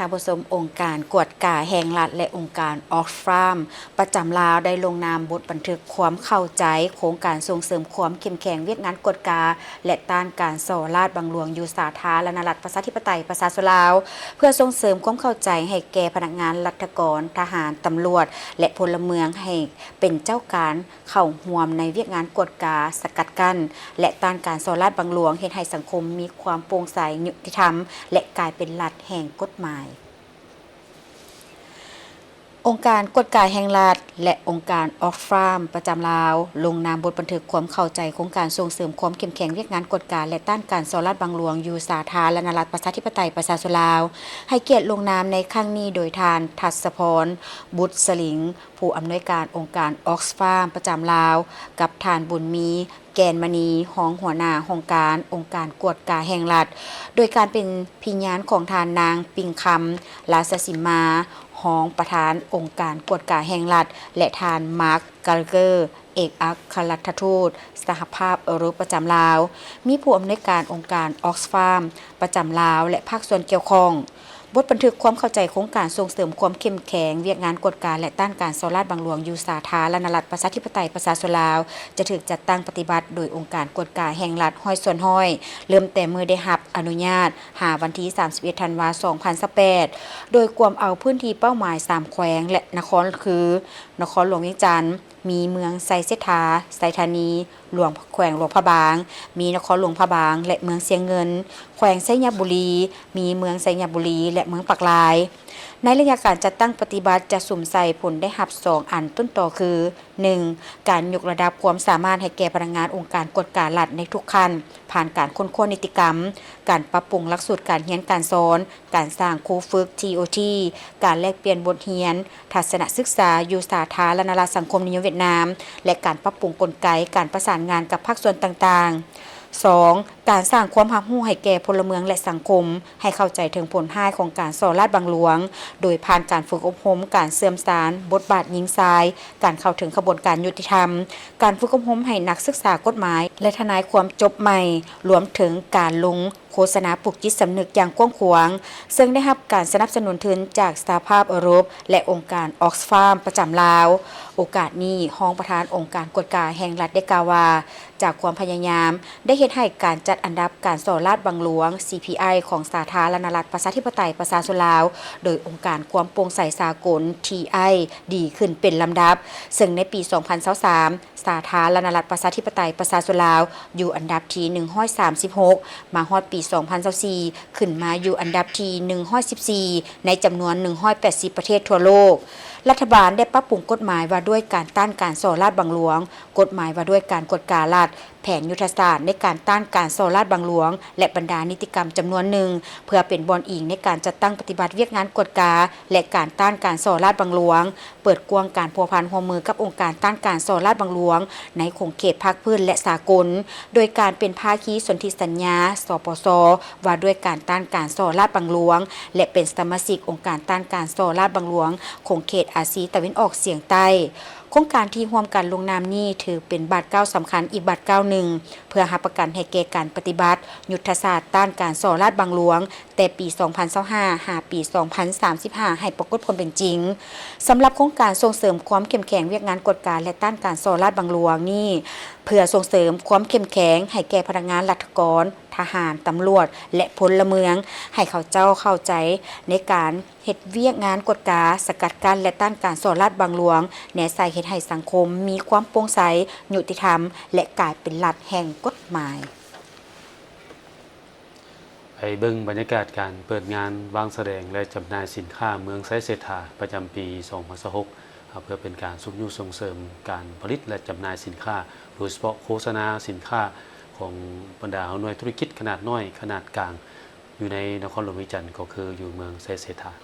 ທ່ານຜູ້ຊົມ, ອົງການກວດກາແຫ່ງລັດ ແລະ ອົງການ Oxfam ປະຈຳລາວ ໄດ້ລົງນາມບົດບັນທຶກຄວາມເຂົ້າໃຈໂຄງການສົ່ງເສີມຄວາມເຂັ້ມແຂງວຽກງານກວດກາ ແລະ ຕ້ານການສໍ້ລາດບັງຫຼວງຢູ່ສາທາລະນະລັດ ປະຊາທິປະໄຕ ປະຊາຊົນລາວ ເພື່ອສົ່ງເສີມຄວາມເຂົ້າໃຈໃຫ້ແກ່ພະນັກງານລັດຖະກອນ, ທະຫານ, ຕຳຫຼວດ ແລະ ພົນລະເມືອງ ໃຫ້ເປັນເຈົ້າການເຂົ້າຮ່ວມໃນວຽກງານກວດກາ, ສະກັດກັ້ນ ແລະ ຕ້ານການສໍ້ລາດບັງຫຼວງ, ເຮັດໃຫ້ສັງຄົມມີຄວາມໂປ່ງໃສ, ຍຸຕິທຳ ແລະ ກາຍເປັນລັດແຫ່ງກົດໝາຍ. ອົງການກວດກາແຫ່ງລັດ ແລະ ອົງການ Oxfam ປະຈຳລາວ ລົງນາມບົດບັນທຶກຄວາມເຂົ້າໃຈໂຄງການສົ່ງເສີມຄວາມເຂັ້ມແຂງວຽກງານກວດກາ ແລະ ຕ້ານການສໍ້ລາດບັງຫຼວງຢູ່ສາທາລະນະລັດ ປະຊາທິປະໄຕ ປະຊາຊົນລາວ ໃຫ້ກຽດລົງນາມໃນຄັ້ງນີ້ໂດຍທ່ານ ທັດສະພອນ ບຸດສະລິງ ຜູ້ອຳນວຍການອົງການ Oxfam ປະຈຳລາວ ກັບທ່ານ ບຸນມີ ແກ່ນມະນີ ຮອງຫົວໜ້າຫ້ອງການອົງການກວດກາແຫ່ງລັດ, ໂດຍການເປັນພິຍານຂອງທ່ານນາງ ປິງຄຳ ລາຊະສິມມາ ຮອງປະທານອົງການກວດກາແຫ່ງລັດ ແລະ ທ່ານ ມາກ ກາລະເກີ ເອກອັກຄະລັດຖະທູດສະຫະພາບເອີຣົບປະຈຳລາວ, ມີຜູ້ອຳນວຍການອົງການ Oxfam ປະຈຳລາວ ແລະ ພາກສ່ວນກ່ຽວຂ້ອງ. ບົດບັນທຶກຄວາມເຂົ້າໃຈໂຄງການສົ່ງເສີມຄວາມເຂັ້ມແຂງວຽກງານກວດກາ ແລະ ຕ້ານການສໍ້ລາດບັງຫຼວງຢູ່ສາທາລະນະລັດ ປະຊາທິປະໄຕ ປະຊາຊົນລາວ ຈະຖືກຈັດຕັ້ງປະຕິບັດໂດຍອົງການກວດກາແຫ່ງລັດຮ້ອຍສ່ວນຮ້ອຍ ເລີ່ມແຕ່ມື້ໄດ້ຮັບອະນຸຍາດ ຫາວັນທີສາມສິບເອັດ ທັນວາ ສອງພັນຊາວແປດ ໂດຍກວມເອົາພື້ນທີ່ເປົ້າໝາຍສາມແຂວງ ແລະ ນະຄອນ ຄື ນະຄອນຫຼວງວຽງຈັນ, ມີເມືອງໄຊເສດຖາ, ໄຊທານີ, ຫຼວງ ແຂວງຫຼວງພະບາງ, ມີນະຄອນຫຼວງພະບາງ ແລະ ເມືອງຊຽງເງິນ, ແຂວງໄຊຍະບູລີ, ມີເມືອງໄຊຍະບູລີ ແລະ ເມືອງປາກລາຍ. ໃນໄລຍະການຈັດຕັ້ງປະຕິບັດຈະສຸມໃສ່ຜົນໄດ້ຮັບສອງອັນຕົ້ນຕໍຄື ໜຶ່ງ ການຍົກລະດັບຄວາມສາມາດໃຫ້ແກ່ພະນັກງານອົງການກວດກາລັດໃນທຸກຂັ້ນ ຜ່ານການຄົ້ນຄວ້ານິຕິກຳ, ການປັບປຸງຫຼັກສູດການຮຽນການສອນ, ການສ້າງຄູຝຶກ ທີໂອທີ, ການແລກປ່ຽນບົດຮຽນ, ທັດສະນະສຶກສາຢູ່ສາທາລະນະລັດສັງຄົມນິຍົມຫວຽດນາມ ແລະ ການປັບປຸງກົນໄກການປະສານງານກັບພາກສ່ວນຕ່າງໆ. ສອງ ການສ້າງຄວາມຮັບຮູ້ໃຫ້ແກ່ພົນລະເມືອງ ແລະ ສັງຄົມ ໃຫ້ເຂົ້າໃຈເຖິງຜົນຮ້າຍຂອງການສໍ້ລາດບັງຫຼວງ ໂດຍຜ່ານການຝຶກອົບຮົມການເຊື່ອມສານບົດບາດຍິງຊາຍ, ການເຂົ້າເຖິງຂະບວນການຍຸຕິທຳ, ການຝຶກອົບຮົມໃຫ້ນັກສຶກສາກົດໝາຍ ແລະ ທະນາຍຄວາມຈົບໃໝ່, ລວມເຖິງການລົງ ໂຄສະນາປຸກຈິດສຳນຶກຢ່າງກວ້າງຂວາງ, ເຊິ່ງໄດ້ຮັບການສະໜັບສະໜູນທຶນຈາກສະຫະພາບເອີຣົບ ແລະ ອົງການ Oxfam ປະຈຳລາວ. ໂອກາດນີ້, ຮອງປະທານອົງການກວດກາແຫ່ງລັດໄດ້ກ່າວວ່າ, ຈາກຄວາມພະຍາຍາມໄດ້ເຮັດໃຫ້ການຈັດອັນດັບການສໍ້ລາດບັງຫຼວງ ຊີພີໄອ ຂອງສາທາລະນະລັດ ປະຊາທິປະໄຕ ປະຊາຊົນລາວ ໂດຍອົງການຄວາມໂປ່ງໃສສາກົນ ທີໄອ ດີຂຶ້ນເປັນລຳດັບ, ເຊິ່ງໃນປີສອງພັນຊາວສາມ ສາທາລະນະລັດ ປະຊາທິປະໄຕ ປະຊາຊົນລາວ ຢູ່ອັນດັບທີໜຶ່ງຮ້ອຍສາມສິບຫົກ, ມາຮອດປີສອງພັນຊາວສີ່ ຂຶ້ນມາຢູ່ອັນດັບທີໜຶ່ງຮ້ອຍສິບສີ່ ໃນຈຳນວນໜຶ່ງຮ້ອຍແປດສິບປະເທດທົ່ວໂລກ. ລັດຖະບານໄດ້ປັບປຸງກົດໝາຍວ່າດ້ວຍການຕ້ານການສໍ້ລາດບັງຫຼວງ, ກົດໝາຍວ່າດ້ວຍການກວດກາລັດ, ແຜນຍຸດທະສາດໃນການຕ້ານການສໍ້ລາດບັງຫຼວງ ແລະ ບັນດານິຕິກຳຈຳນວນໜຶ່ງ ເພື່ອເປັນບ່ອນອີງໃນການຈັດຕັ້ງປະຕິບັດວຽກງານກວດກາ ແລະ ການຕ້ານການສໍ້ລາດບັງຫຼວງ, ເປີດກວ້າງການພົວພັນຮ່ວມມືກັບອົງການຕ້ານການສໍ້ລາດບັງຫຼວງໃນຂົງເຂດພາກພື້ນ ແລະ ສາກົນ, ໂດຍການເປັນພາຄີສົນທິສັນຍາ ສປຊ ວ່າດ້ວຍການຕ້ານການສໍ້ລາດບັງຫຼວງ ແລະ ເປັນສະມາຊິກອົງການຕ້ານການສໍ້ລາດບັງຫຼວງຂົງເຂດອາຊີຕາເວັນອອກສຽງໃຕ້. ໂຄງການທີ່ຮ່ວມກັນລົງນາມນີ້ ຖືເປັນບາດກ້າວສຳຄັນອີກບາດກ້າວໜຶ່ງ ເພື່ອຮັບປະກັນໃຫ້ແກ່ການປະຕິບັດຍຸດທະສາດຕ້ານການສໍ້ລາດບັງຫຼວງ ແຕ່ປີສອງພັນຊາວຫ້າ ຫາປີສອງພັນສາມສິບຫ້າ ໃຫ້ປາກົດຜົນເປັນຈິງ. ສຳລັບໂຄງການສົ່ງເສີມຄວາມເຂັ້ມແຂງວຽກງານກວດກາ ແລະ ຕ້ານການສໍ້ລາດບັງຫຼວງນີ້ ເພື່ອສົ່ງເສີມຄວາມເຂັ້ມແຂງໃຫ້ແກ່ພະນັກງານລັດຖະກອນ, ທະຫານ, ຕຳຫຼວດ ແລະ ພົນລະເມືອງ ໃຫ້ເຂົາເຈົ້າເຂົ້າໃຈໃນການ ເຮັດວຽກງານກວດກາ, ສະກັດກັ້ນ ແລະ ຕ້ານການສໍ້ລາດບັງຫຼວງ, ແນໃສ່ເຮັດໃຫ້ສັງຄົມມີຄວາມໂປ່ງໃສ, ຍຸຕິທຳ ແລະ ກາຍເປັນລັດແຫ່ງກົດໝາຍ. ໄປເບິ່ງບັນຍາກາດການເປີດງານວາງສະແດງ ແລະ ຈຳໜ່າຍສິນຄ້າເມືອງໄຊເສດຖາ ປະຈຳປີສອງພັນຊາວຫົກ ເພື່ອເປັນການຊຸກຍູ້ສົ່ງເສີມການຜະລິດ ແລະ ຈຳໜ່າຍສິນຄ້າ, ໂດຍສະເພາະໂຄສະນາສິນຄ້າຂອງບັນດາຫົວໜ່ວຍທຸລະກິດຂະໜາດນ້ອຍ, ຂະໜາດກາງ ຢູ່ໃນນະຄອນຫຼວງວຽງຈັນ ກໍຄືຢູ່ເມືອງໄຊເສດຖາ. ສ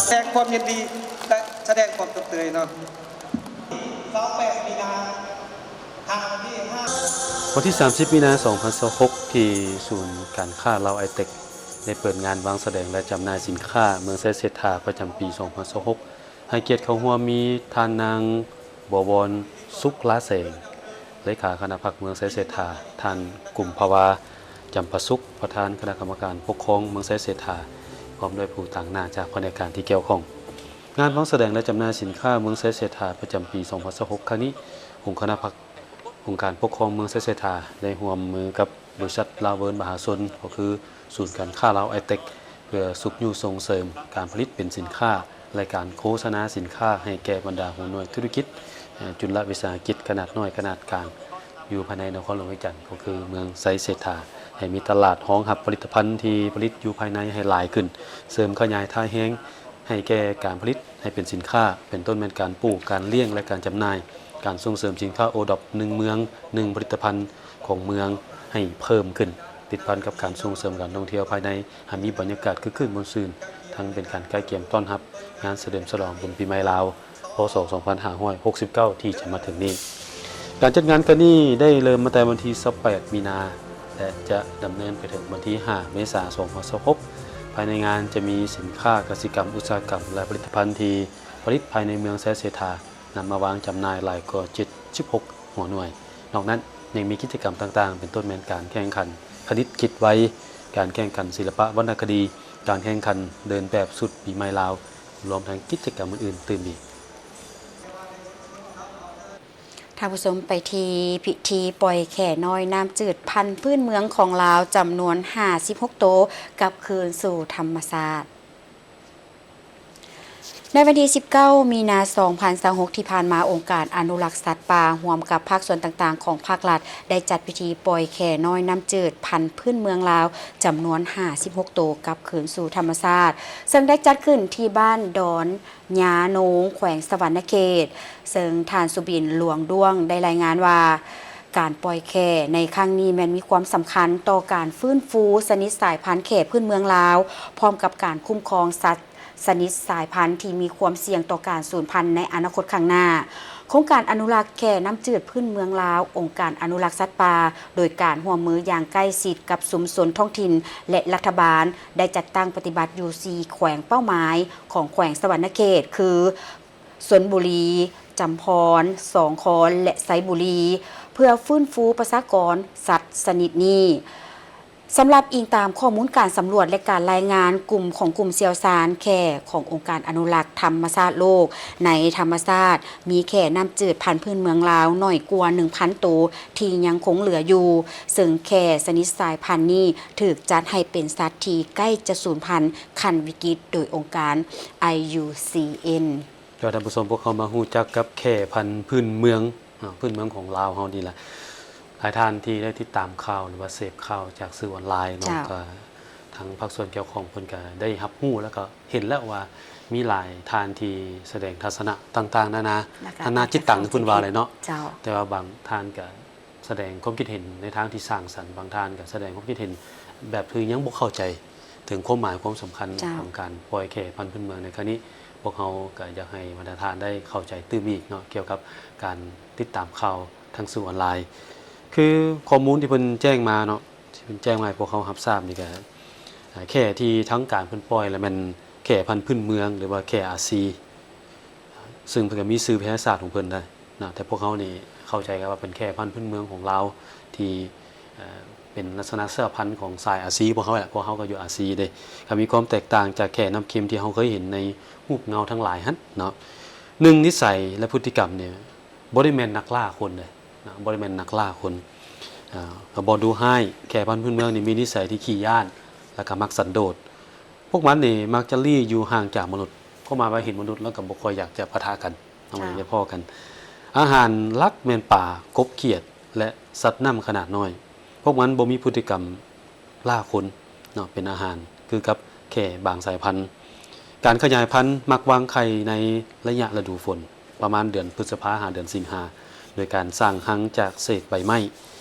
ະແດງຄວາມຍິນດີ ແລະ ສະແດງຄວາມຕົບເຕີຍເນາະ. ຊາວແປດມີນາ ຫາວັນທີຫ້າ ວັນທີສາມສິບມີນາ ສອງພັນຊາວຫົກ ທີ່ສູນການຄ້າລາວໄອເຕັກ ໄດ້ເປີດງານວາງສະແດງ ແລະ ຈຳໜ່າຍສິນຄ້າເມືອງໄຊເສດຖາ ປະຈຳປີສອງພັນຊາວຫົກ. ໃຫ້ກຽດເຂົ້າຮ່ວມມີທ່ານນາງ ບົວວອນ ສຸກລາແສງ ເລຂາຄະນະພັກເມືອງໄຊເສດຖາ, ທ່ານ ກຸມພະວາ ຈຳປາສຸກ ປະທານຄະນະກຳມະການປົກຄອງເມືອງໄຊເສດຖາ ພ້ອມດ້ວຍຜູ້ຕາງໜ້າຈາກພະແນກການທີ່ກ່ຽວຂ້ອງ. ງານວາງສະແດງ ແລະ ຈຳໜ່າຍສິນຄ້າເມືອງໄຊເສດຖາ ປະຈຳປີສອງພັນຊາວຫົກ ຄັ້ງນີ້ ອົງຄະນະພັກ ອົງການປົກຄອງເມືອງໄຊເສດຖາ ໄດ້ຮ່ວມມືກັບ ບໍລິສັດລາວເວີນມະຫາຊົນ ກໍຄືສູນການຄ້າລາວໄອເຕັກ ເພື່ອຊຸກຍູ້ສົ່ງເສີມການຜະລິດເປັນສິນຄ້າ ແລະ ການໂຄສະນາສິນຄ້າໃຫ້ແກ່ບັນດາຫົວໜ່ວຍທຸລະກິດ ເອີ ຈຸລະວິສາຫະກິດຂະໜາດນ້ອຍຂະໜາດກາງ ຢູ່ພາຍໃນນະຄອນຫຼວງວຽງຈັນ ກໍຄືເມືອງໄຊເສດຖາ ໃຫ້ມີຕະຫຼາດຮອງຮັບຜະລິດຕະພັນທີ່ຜະລິດຢູ່ພາຍໃນໃຫ້ຫຼາຍຂຶ້ນ, ເສີມຂະຫຍາຍທ່າແຮງໃຫ້ແກ່ການຜະລິດໃຫ້ເປັນສິນຄ້າ ເປັນຕົ້ນແມ່ນການປູກ, ການລ້ຽງ ແລະ ການຈຳໜ່າຍ, ການສົ່ງເສີມສິນຄ້າໂອດອບໜຶ່ງເມືອງ ໜຶ່ງຜະລິດຕະພັນ ຂອງເມືອງໃຫ້ເພີ່ມຂຶ້ນ, ຕິດພັນກັບການສົ່ງເສີມການທ່ອງທ່ຽວພາຍໃນໃຫ້ມີບັນຍາກາດຄຶກຄື້ນມ່ວນຊື່ນ, ທັງເປັນການກະກຽມຕ້ອນຮັບງານສະເຫຼີມສະຫຼອງບຸນປີໃໝ່ລາວ ພ.ສ. ສອງພັນຫ້າຮ້ອຍຫົກສິບເກົ້າ ທີ່ຈະມາເຖິງນີ້. ການຈັດງານຄັ້ງນີ້ໄດ້ເລີ່ມມາແຕ່ວັນທີຊາວແປດມີນາ ແລະ ຈະດຳເນີນໄປເຖິງວັນທີຫ້າເມສາ ສອງພັນຊາວຫົກ. ພາຍໃນງານຈະມີສິນຄ້າກະສິກຳ, ອຸດສາຫະກຳ ແລະ ຜະລິດຕະພັນທີ່ຜະລິດພາຍໃນເມືອງໄຊເສດຖາ ນຳມາວາງຈຳໜ່າຍຫຼາຍກວ່າເຈັດສິບຫົກຫົວໜ່ວຍ. ນອກນັ້ນຍັງມີກິດຈະກຳຕ່າງໆ ເປັນຕົ້ນແມ່ນການແຂ່ງຂັນຄະນິດຄິດໄວ, ການແຂ່ງຂັນສິລະປະວັນນະຄະດີ, ການແຂ່ງຂັນເດີນແບບຊຸດປີໃໝ່ລາວ, ລວມທັງກິດຈະກຳອື່ນໆຕື່ມອີກ. ທ່ານຜູ້ຊົມ, ໄປທີ່ພິທີປ່ອຍແຂ້ນ້ອຍນ້ຳຈືດພັນພື້ນເມືອງຂອງລາວ ຈຳນວນຫ້າສິບຫົກໂຕ ກັບຄືນສູ່ທຳມະຊາດ. ໃນວັນທີສິບເກົ້າມີນາ ສອງພັນຊາວຫົກ ທີ່ຜ່ານມາ, ອົງການອະນຸລັກສັດປ່າ ຮ່ວມກັບພາກສ່ວນຕ່າງໆຂອງພາກລັດ ໄດ້ຈັດພິທີປ່ອຍແຂ້ນ້ອຍນ້ຳຈືດພັນພື້ນເມືອງລາວ ຈຳນວນຫ້າສິບຫົກໂຕ ກັບຄືນສູ່ທຳມະຊາດ, ເຊິ່ງໄດ້ຈັດຂຶ້ນທີ່ບ້ານດອນຍາໂນງ ແຂວງສະຫວັນນະເຂດ, ເຊິ່ງທ່ານ ສຸບິນ ຫຼວງດ້ວງ ໄດ້ລາຍງານວ່າ ການປ່ອຍແຂ້ໃນຄັ້ງນີ້ແມ່ນມີຄວາມສຳຄັນຕໍ່ການຟື້ນຟູຊະນິດສາຍພັນແຂ້ພື້ນເມືອງລາວ, ພ້ອມກັບການຄຸ້ມຄອງສັດຊະນິດສາຍພັນທີ່ມີຄວາມສ່ຽງຕໍ່ການສູນພັນໃນອະນາຄົດຂ້າງໜ້າ. ໂຄງການອະນຸລັກແຂ້ນ້ຳຈືດພື້ນເມືອງລາວ, ອົງການອະນຸລັກສັດປ່າ, ໂດຍການຮ່ວມມືຢ່າງໃກ້ຊິດກັບຊຸມຊົນທ້ອງຖິ່ນ ແລະ ລັດຖະບານ, ໄດ້ຈັດຕັ້ງປະຕິບັດຢູ່ສີ່ແຂວງເປົ້າໝາຍຂອງແຂວງສະຫວັນນະເຂດ ຄື ຊົນບູລີ, ຈຳພອນ, ສອງຄອນ ແລະ ໄຊບູລີ ເພື່ອຟື້ນຟູປະຊາກອນສັດຊະນິດນີ້. ສຳລັບອີງຕາມຂໍ້ມູນການສຳຫຼວດ ແລະ ການລາຍງານກຸ່ມຂອງກຸ່ມຊ່ຽວຊານແຂ້ຂອງອົງການອະນຸລັກທຳມະຊາດໂລກ, ໃນທຳມະຊາດມີແຂ້ນ້ຳຈືດພັນພື້ນເມືອງລາວໜ້ອຍກວ່າໜຶ່ງພັນໂຕທີ່ຍັງຄົງເຫຼືອຢູ່, ເຊິ່ງແຂ້ຊະນິດສາຍພັນນີ້ຖືກຈັດໃຫ້ເປັນສັດທີ່ໃກ້ຈະສູນພັນຂັ້ນວິກິດໂດຍອົງການ ໄອ ຢູ ຊີ ເອັນ. ເຈົ້າ ທ່ານຜູ້ຊົມ, ພວກເຮົາມາຮູ້ຈັກກັບແຂ້ພັນພື້ນເມືອງ ອາ ພື້ນເມືອງຂອງລາວເຮົານີ້ລະ. ຫຼາຍທ່ານທີ່ໄດ້ຕິດຕາມຂ່າວ ຫຼືວ່າເສບຂ່າວຈາກສື່ອອນລາຍເນາະ, ເຈົ້າ ກໍທາງພາກສ່ວນກ່ຽວຂ້ອງເພິ່ນກໍໄດ້ຮັບຮູ້ ແລ້ວກໍເຫັນແລ້ວວ່າມີຫຼາຍທ່ານທີ່ສະແດງທັດສະນະຕ່າງໆນານາ ນານາຈິດຕັງ ເພິ່ນວ່າແຫຼະເນາະ, ເຈົ້າ ແຕ່ວ່າບາງທ່ານກໍ ສະແດງຄວາມຄິດເຫັນໃນທາງທີ່ສ້າງສັນ, ບາງທ່ານກໍສະແດງຄວາມຄິດເຫັນແບບທີ່ຍັງບໍ່ເຂົ້າໃຈເຖິງຄວາມໝາຍຄວາມສຳຄັນ ເຈົ້າ ຂອງການປ່ອຍແຂ້ພັນພື້ນເມືອງໃນຄັ້ງນີ້. ພວກເຮົາກໍຢາກໃຫ້ບັນດາທ່ານໄດ້ເຂົ້າໃຈຕື່ມອີກເນາະ ກ່ຽວກັບການຕິດຕາມຂ່າວທາງສື່ອອນລາຍ. ຄືຂໍ້ມູນທີ່ເພິ່ນແຈ້ງມາເນາະ, ທີ່ເພິ່ນແຈ້ງມາໃຫ້ພວກເຮົາຮັບຊາບນີ້ກໍ ແຂ້ທີ່ທາງການເພິ່ນປ່ອຍລະແມ່ນແຂ້ພັນພື້ນເມືອງ ຫຼືວ່າແຂ້ອາຊີ ຊຶ່ງເພິ່ນກໍມີຊື່ວິທະຍາສາດຂອງເພິ່ນໄດ້ນະ ແຕ່ພວກເຮົານີ້ເຂົ້າໃຈກັນວ່າເປັນແຂ້ພັນພື້ນເມືອງຂອງລາວ ທີ່ ເອີ ເປັນລັກສະນະເຊື້ອພັນຂອງສາຍອາຊີພວກເຮົາແຫຼະ ພວກເຮົາກໍຢູ່ອາຊີເດ້ ກໍມີຄວາມແຕກຕ່າງຈາກແຂ້ນ້ຳເຄັມທີ່ເຮົາເຄີຍເຫັນໃນຮູບເງົາທັງຫຼາຍຫັ້ນເນາະ. ໜຶ່ງ ນິໄສ ແລະ ພຶດຕິກຳນີ້ ບໍ່ໄດ້ແມ່ນນັກລ່າຄົນເດ້ນະ ບໍ່ໄດ້ແມ່ນນັກລ່າຄົນ ເອີ ກໍບໍ່ດຸຮ້າຍ. ແຂ້ພັນພື້ນເມືອງນີ້ມີນິໄສທີ່ຂີ້ຢ້ານ ແລ້ວກໍມັກສັນໂດດ. ພວກມັນນີ້ມັກຈະຫຼີ້ຢູ່ຫ່າງຈາກມະນຸດ ກໍໝາຍວ່າເຫັນມະນຸດແລ້ວກໍບໍ່ຄ່ອຍຢາກຈະປະທະກັນ ເຮົາບໍ່ຢາກຈະພໍ້ກັນ. ອາຫານຫຼັກແມ່ນປາ, ກົບ, ຂຽດ ແລະ ສັດນ້ຳຂະໜາດນ້ອຍ. ພວກມັນບໍ່ມີພຶດຕິກຳ ລ່າຄົນເນາະ ເປັນອາຫານ ຄືກັບແຂ້ບາງສາຍພັນ. ການຂະຫຍາຍພັນມັກວາງໄຂ່ໃນໄລຍະລະດູຝົນ ປະມານເດືອນພຶດສະພາຫາເດືອນສິງຫາ ໂດຍການສ້າງຮັງຈາກເສດໃບໄມ້.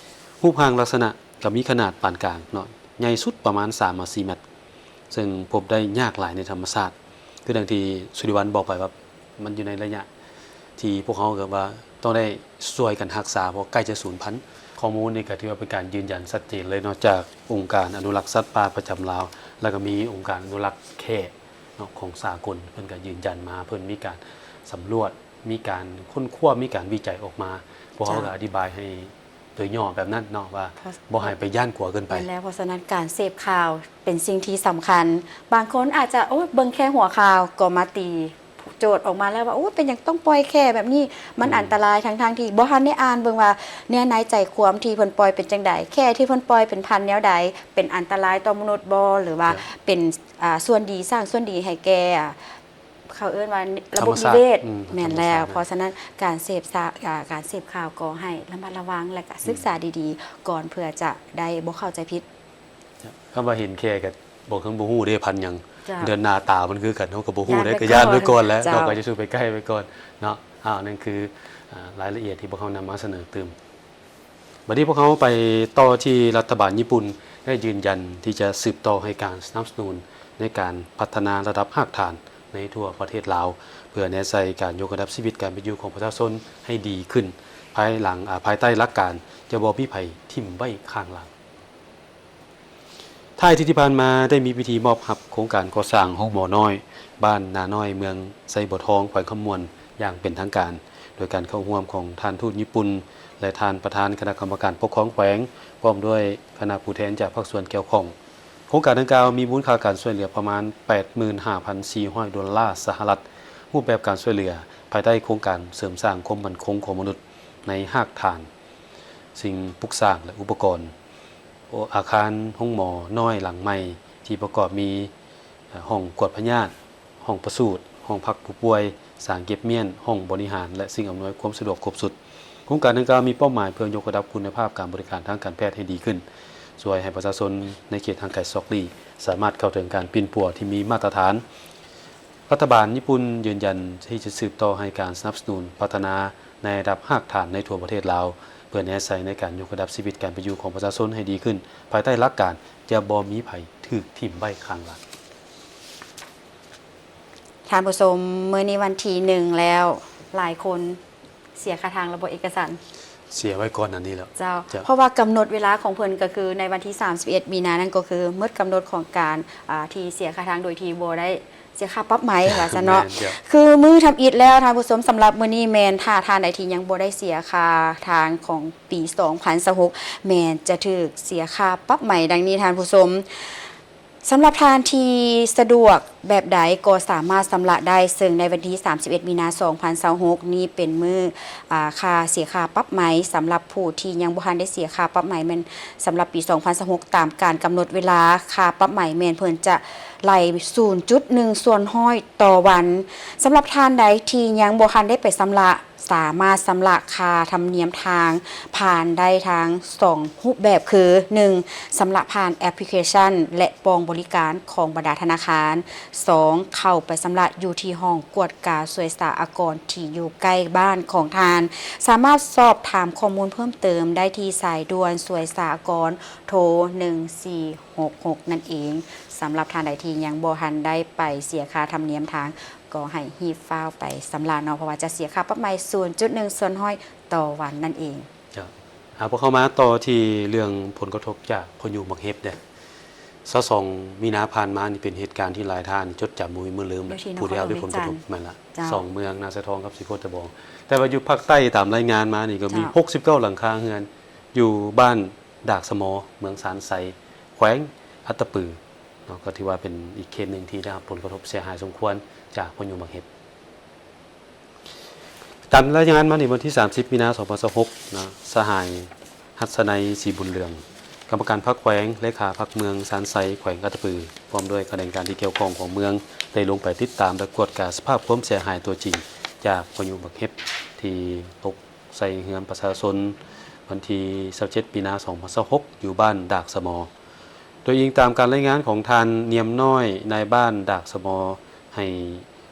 ຮູບຮ່າງລັກສະນະກໍມີຂະໜາດປານກາງເນາະ ໃຫຍ່ສຸດປະມານສາມຫາສີ່ແມັດ ເຊິ່ງພົບໄດ້ຍາກຫຼາຍໃນທຳມະຊາດ ຄືດັ່ງທີ່ສຸລິວັນບອກໄປວ່າ ມັນຢູ່ໃນໄລຍະທີ່ພວກເຮົາແບບວ່າຕ້ອງໄດ້ຊ່ວຍກັນຮັກສາ ເພາະໃກ້ຈະສູນພັນ. ຂໍ້ມູນນີ້ກໍຖືວ່າເປັນການຢືນຢັນຊັດເຈນເລີຍເນາະ ຈາກອົງການອະນຸລັກສັດປ່າປະຈຳລາວ ແລ້ວກໍມີອົງການອະນຸລັກແຂ້ເນາະ ຂອງສາກົນ ເພິ່ນກໍຢືນຢັນມາ ເພິ່ນມີການສຳຫຼວດ ມີການຄົ້ນຄວ້າ ມີການວິໄຈອອກມາ. ພວກເຮົາກໍອະທິບາຍໃຫ້ໂດຍຫຍໍ້ແບບນັ້ນເນາະ ວ່າບໍ່ໃຫ້ໄປຢ້ານກົວເກີນໄປ. ແມ່ນແລ້ວ ເພາະສະນັ້ນການເສບຂ່າວເປັນສິ່ງທີ່ສຳຄັນ. ບາງຄົນອາດຈະ ໂອ້ຍ ເບິ່ງແຄ່ຫົວຂ່າວກໍມາຕີ ໂຈດອອກມາແລ້ວວ່າ ໂອ້ຍ ເປັນຫຍັງຕ້ອງປ່ອຍແຂ້ແບບນີ້ ມັນອັນຕະລາຍ ທັງໆທີ່ບໍ່ທັນໄດ້ອ່ານເບິ່ງວ່າເນື້ອໃນໃຈຄວາມທີ່ເພິ່ນປ່ອຍເປັນຈັ່ງໃດ, ແຂ້ທີ່ເພິ່ນປ່ອຍເປັນພັນແນວໃດ, ເປັນອັນຕະລາຍຕໍ່ມະນຸດບໍ່ ຫຼືວ່າເປັນ ອ່າ ສ່ວນດີ ສ້າງສ່ວນດີໃຫ້ແກ່ ເຂົາເອີ້ນວ່າລະບົບນິເວດ. ແມ່ນແລ້ວ ເພາະສະນັ້ນການເສບສາ ອ່າ ການເສບຂ່າວກໍໃຫ້ລະມັດລະວັງ ແລະກະສຶກສາດີໆກ່ອນ ເພື່ອຈະໄດ້ບໍ່ເຂົ້າໃຈຜິດ. ຄຳວ່າເຫັນແຂ້ກໍບໍ່ ເຮົາບໍ່ຮູ້ເດ້ພັນຫຍັງ ເດີນໜ້າຕາມັນຄືກັນ ເຮົາກໍບໍ່ຮູ້ເດ້ ກໍຢ້ານໄວ້ກ່ອນແຫຼະເນາະ ກໍຈະສູ້ໄປໃກ້ໄວ້ກ່ອນເນາະ. ອາ ນັ້ນຄື ອາ ລາຍລະອຽດທີ່ພວກເຮົານຳມາສະເໜີຕື່ມ. ບັດນີ້ພວກເຮົາໄປຕໍ່ທີ່ລັດຖະບານຍີ່ປຸ່ນໄດ້ຢືນຢັນທີ່ຈະສືບຕໍ່ໃຫ້ການສະໜັບສະໜູນໃນການພັດທະນາລະດັບຮາກຖານໃນທົ່ວປະເທດລາວ ເພື່ອແນໃສ່ການຍົກລະດັບຊີວິດການເປັນຢູ່ຂອງປະຊາຊົນໃຫ້ດີຂຶ້ນ ພາຍຫຼັງ ອາ ພາຍໃຕ້ຫຼັກການຈະບໍ່ມີໃຜຖິ້ມໄວ້ຂ້າງຫຼັງ. ທ້າຍອາທິດທີ່ຜ່ານມາໄດ້ມີພິທີມອບຮັບໂຄງການກໍ່ສ້າງໂຮງໝໍນ້ອຍ ບ້ານນານ້ອຍ ເມືອງໄຊບົວທອງ ແຂວງຄຳມ່ວນ ຢ່າງເປັນທາງການ ໂດຍການເຂົ້າຮ່ວມຂອງທ່ານທູດຍີ່ປຸ່ນ ແລະ ທ່ານປະທານຄະນະກຳມະການປົກຄອງແຂວງ ພ້ອມດ້ວຍຄະນະຜູ້ແທນຈາກພາກສ່ວນກ່ຽວຂ້ອງ. ໂຄງການດັ່ງກ່າວມີມູນຄ່າການຊ່ວຍເຫຼືອປະມານແປດໝື່ນຫ້າພັນສີ່ຮ້ອຍໂດລາສະຫະລັດ. ຮູບແບບການຊ່ວຍເຫຼືອພາຍໃຕ້ໂຄງການເສີມສ້າງຄວາມໝັ້ນຄົງຂອງມະນຸດໃນຮາກຖານ, ສິ່ງປຸກສ້າງ ແລະ ອຸປະກອນ. ໂອ ອາຄານໂຮງໝໍນ້ອຍຫຼັງໃໝ່ທີ່ປະກອບມີ ເອີ ຫ້ອງກວດພະຍາດ, ຫ້ອງປະສູດ, ຫ້ອງພັກຜູ້ປ່ວຍ, ສາງເກັບມ້ຽນ, ຫ້ອງບໍລິຫານ ແລະ ສິ່ງອຳນວຍຄວາມສະດວກຄົບຊຸດ. ໂຄງການດັ່ງກ່າວມີເປົ້າໝາຍເພື່ອຍົກລະດັບຄຸນນະພາບການບໍລິການທາງການແພດໃຫ້ດີຂຶ້ນ, ຊ່ວຍໃຫ້ປະຊາຊົນໃນເຂດຫ່າງໄກສອກຫຼີກສາມາດເຂົ້າເຖິງການປິ່ນປົວທີ່ມີມາດຕະຖານ. ລັດຖະບານຍີ່ປຸ່ນຢືນຢັນທີ່ຈະສືບຕໍ່ໃຫ້ການສະໜັບສະໜູນພັດທະນາ ໃນລະດັບຮາກຖານໃນທົ່ວປະເທດລາວ ເພື່ອແນໃສ່ໃນການຍົກລະດັບຊີວິດການເປັນຢູ່ຂອງປະຊາຊົນໃຫ້ດີຂຶ້ນ ພາຍໃຕ້ຫຼັກການຈະບໍ່ມີໃຜຖືກຖິ້ມໄວ້ຂ້າງຫຼັງ. ທ່ານຜູ້ຊົມ, ມື້ນີ້ວັນທີໜຶ່ງແລ້ວ, ຫຼາຍຄົນເສຍຄ່າທາງລະບົບເອກະສັນ. ເສຍໄວ້ກ່ອນໜ້ານີ້ແລ້ວ. ເຈົ້າ. ເຈົ້າ. ເພາະວ່າກຳນົດເວລາຂອງເພິ່ນກໍຄືໃນວັນທີສາມສິບເອັດມີນານັ້ນ ກໍຄືໝົດກຳນົດຂອງການ ອ່າ ທີ່ເສຍຄ່າທາງໂດຍທີ່ບໍ່ໄດ້ ເສຍຄ່າປັບໃໝວ່າຊັ້ນເນາະ. ແມ່ນເຈົ້າ. ຄືມື້ທຳອິດແລ້ວທ່ານຜູ້ຊົມ, ສຳລັບມື້ນີ້ແມ່ນຖ້າທ່ານໃດທີ່ຍັງບໍ່ໄດ້ເສຍຄ່າທາງຂອງປີສອງພັນຊາວຫົກ ແມ່ນຈະຖືກເສຍຄ່າປັບໃໝດັ່ງນີ້ທ່ານຜູ້ຊົມ. ສຳລັບທ່ານທີ່ສະດວກແບບໃດກໍສາມາດຊຳລະໄດ້, ເຊິ່ງໃນວັນທີສາມສິບເອັດມີນາສອງພັນຊາວຫົກນີ້ເປັນມື້ ອ່າ ຄ່າເສຍຄ່າປັບໃໝ. ສຳລັບຜູ້ທີ່ຍັງບໍ່ທັນໄດ້ເສຍຄ່າປັບໃໝແມ່ນ ສຳລັບປີສອງພັນຊາວຫົກ ຕາມການກຳນົດເວລາ ຄ່າປັບໃໝແມ່ນເພິ່ນຈະໄລ່ສູນຈຸດໜຶ່ງສ່ວນຮ້ອຍຕໍ່ວັນ. ສຳລັບທ່ານໃດທີ່ຍັງບໍ່ທັນໄດ້ໄປຊຳລະ ສາມາດຊຳລະຄ່າທຳນຽມທາງຜ່ານໄດ້ທາງສອງຮູບແບບ ຄື ໜຶ່ງ ຊຳລະຜ່ານແອັບພລິເຄຊັນ ແລະ ປ່ອງບໍລິການຂອງບັນດາທະນາຄານ. ສອງ ເຂົ້າໄປຊຳລະຢູ່ທີ່ຫ້ອງກວດກາສ່ວຍສາອາກອນທີ່ຢູ່ໃກ້ບ້ານຂອງທ່ານ. ສາມາດສອບຖາມຂໍ້ມູນເພີ່ມເຕີມໄດ້ທີ່ສາຍດ່ວນສ່ວຍສາອາກອນ ໂທ ໜຶ່ງສີ່ຫົກຫົກ ນັ້ນເອງ. ສຳລັບທ່ານໃດທີ່ຍັງບໍ່ທັນໄດ້ໄປເສຍຄ່າທຳນຽມທາງ ກໍໃຫ້ຮີບຟ້າວໄປຊຳລະເນາະ, ເພາະວ່າຈະເສຍຄ່າປັບໃໝສູນຈຸດໜຶ່ງສ່ວນຮ້ອຍຕໍ່ວັນນັ້ນເອງ. ເຈົ້າ. ອາ ພວກເຮົາມາຕໍ່ທີ່ເລື່ອງຜົນກະທົບຈາກພາຍຸໝາກເຫັບເດ້. ຊາວສອງ ມີນາຜ່ານມານີ້ເປັນເຫດການທີ່ຫຼາຍທ່ານຈົດຈຳບໍ່ມີມື້ລືມ ຢູ່ທີ່ນະຄອນຫຼວງວຽງຈັນ ແມ່ນລະ ເຈົ້າ ສອງເມືອງນາຊາຍທອງກັບສີໂຄດຕະບອງ. ແຕ່ວ່າຢູ່ພາກໃຕ້ຕາມລາຍງານມານີ້ກໍມີ ເຈົ້າ ຫົກສິບເກົ້າຫຼັງຄາເຮືອນ ຢູ່ບ້ານດາກສະໝໍ ເມືອງຊານໄຊ ແຂວງອັດຕະປືເນາະ ກໍຖືວ່າເປັນອີກເຂດໜຶ່ງທີ່ໄດ້ຮັບຜົນກະທົບເສຍຫາຍສົມຄວນຈາກພາຍຸໝາກເຫັບ. ຕາມລາຍງານມາໃນວັນທີສາມສິບ ມີນາ ສອງພັນຊາວຫົກນະ ສະຫາຍ ຫັດສະໄນ ສີບຸນເຫຼືອງ ກຳມະການພັກແຂວງ ເລຂາພັກເມືອງຊານໄຊ ແຂວງອັດຕະປື ພ້ອມດ້ວຍຂະແໜງການທີ່ກ່ຽວຂ້ອງຂອງເມືອງ ໄດ້ລົງໄປຕິດຕາມ ແລະ ກວດກາສະພາບຄວາມເສຍຫາຍຕົວຈິງ ຈາກພາຍຸໝາກເຫັບທີ່ຕົກໃສ່ເຮືອນປະຊາຊົນ ວັນທີຊາວເຈັດ ມີນາ ສອງພັນຊາວຫົກ ຢູ່ບ້ານດາກສະໝໍ. ໂດຍອີງຕາມການລາຍງານຂອງທ່ານ ນຽມນ້ອຍ ນາຍບ້ານດາກສະໝໍ ໃຫ້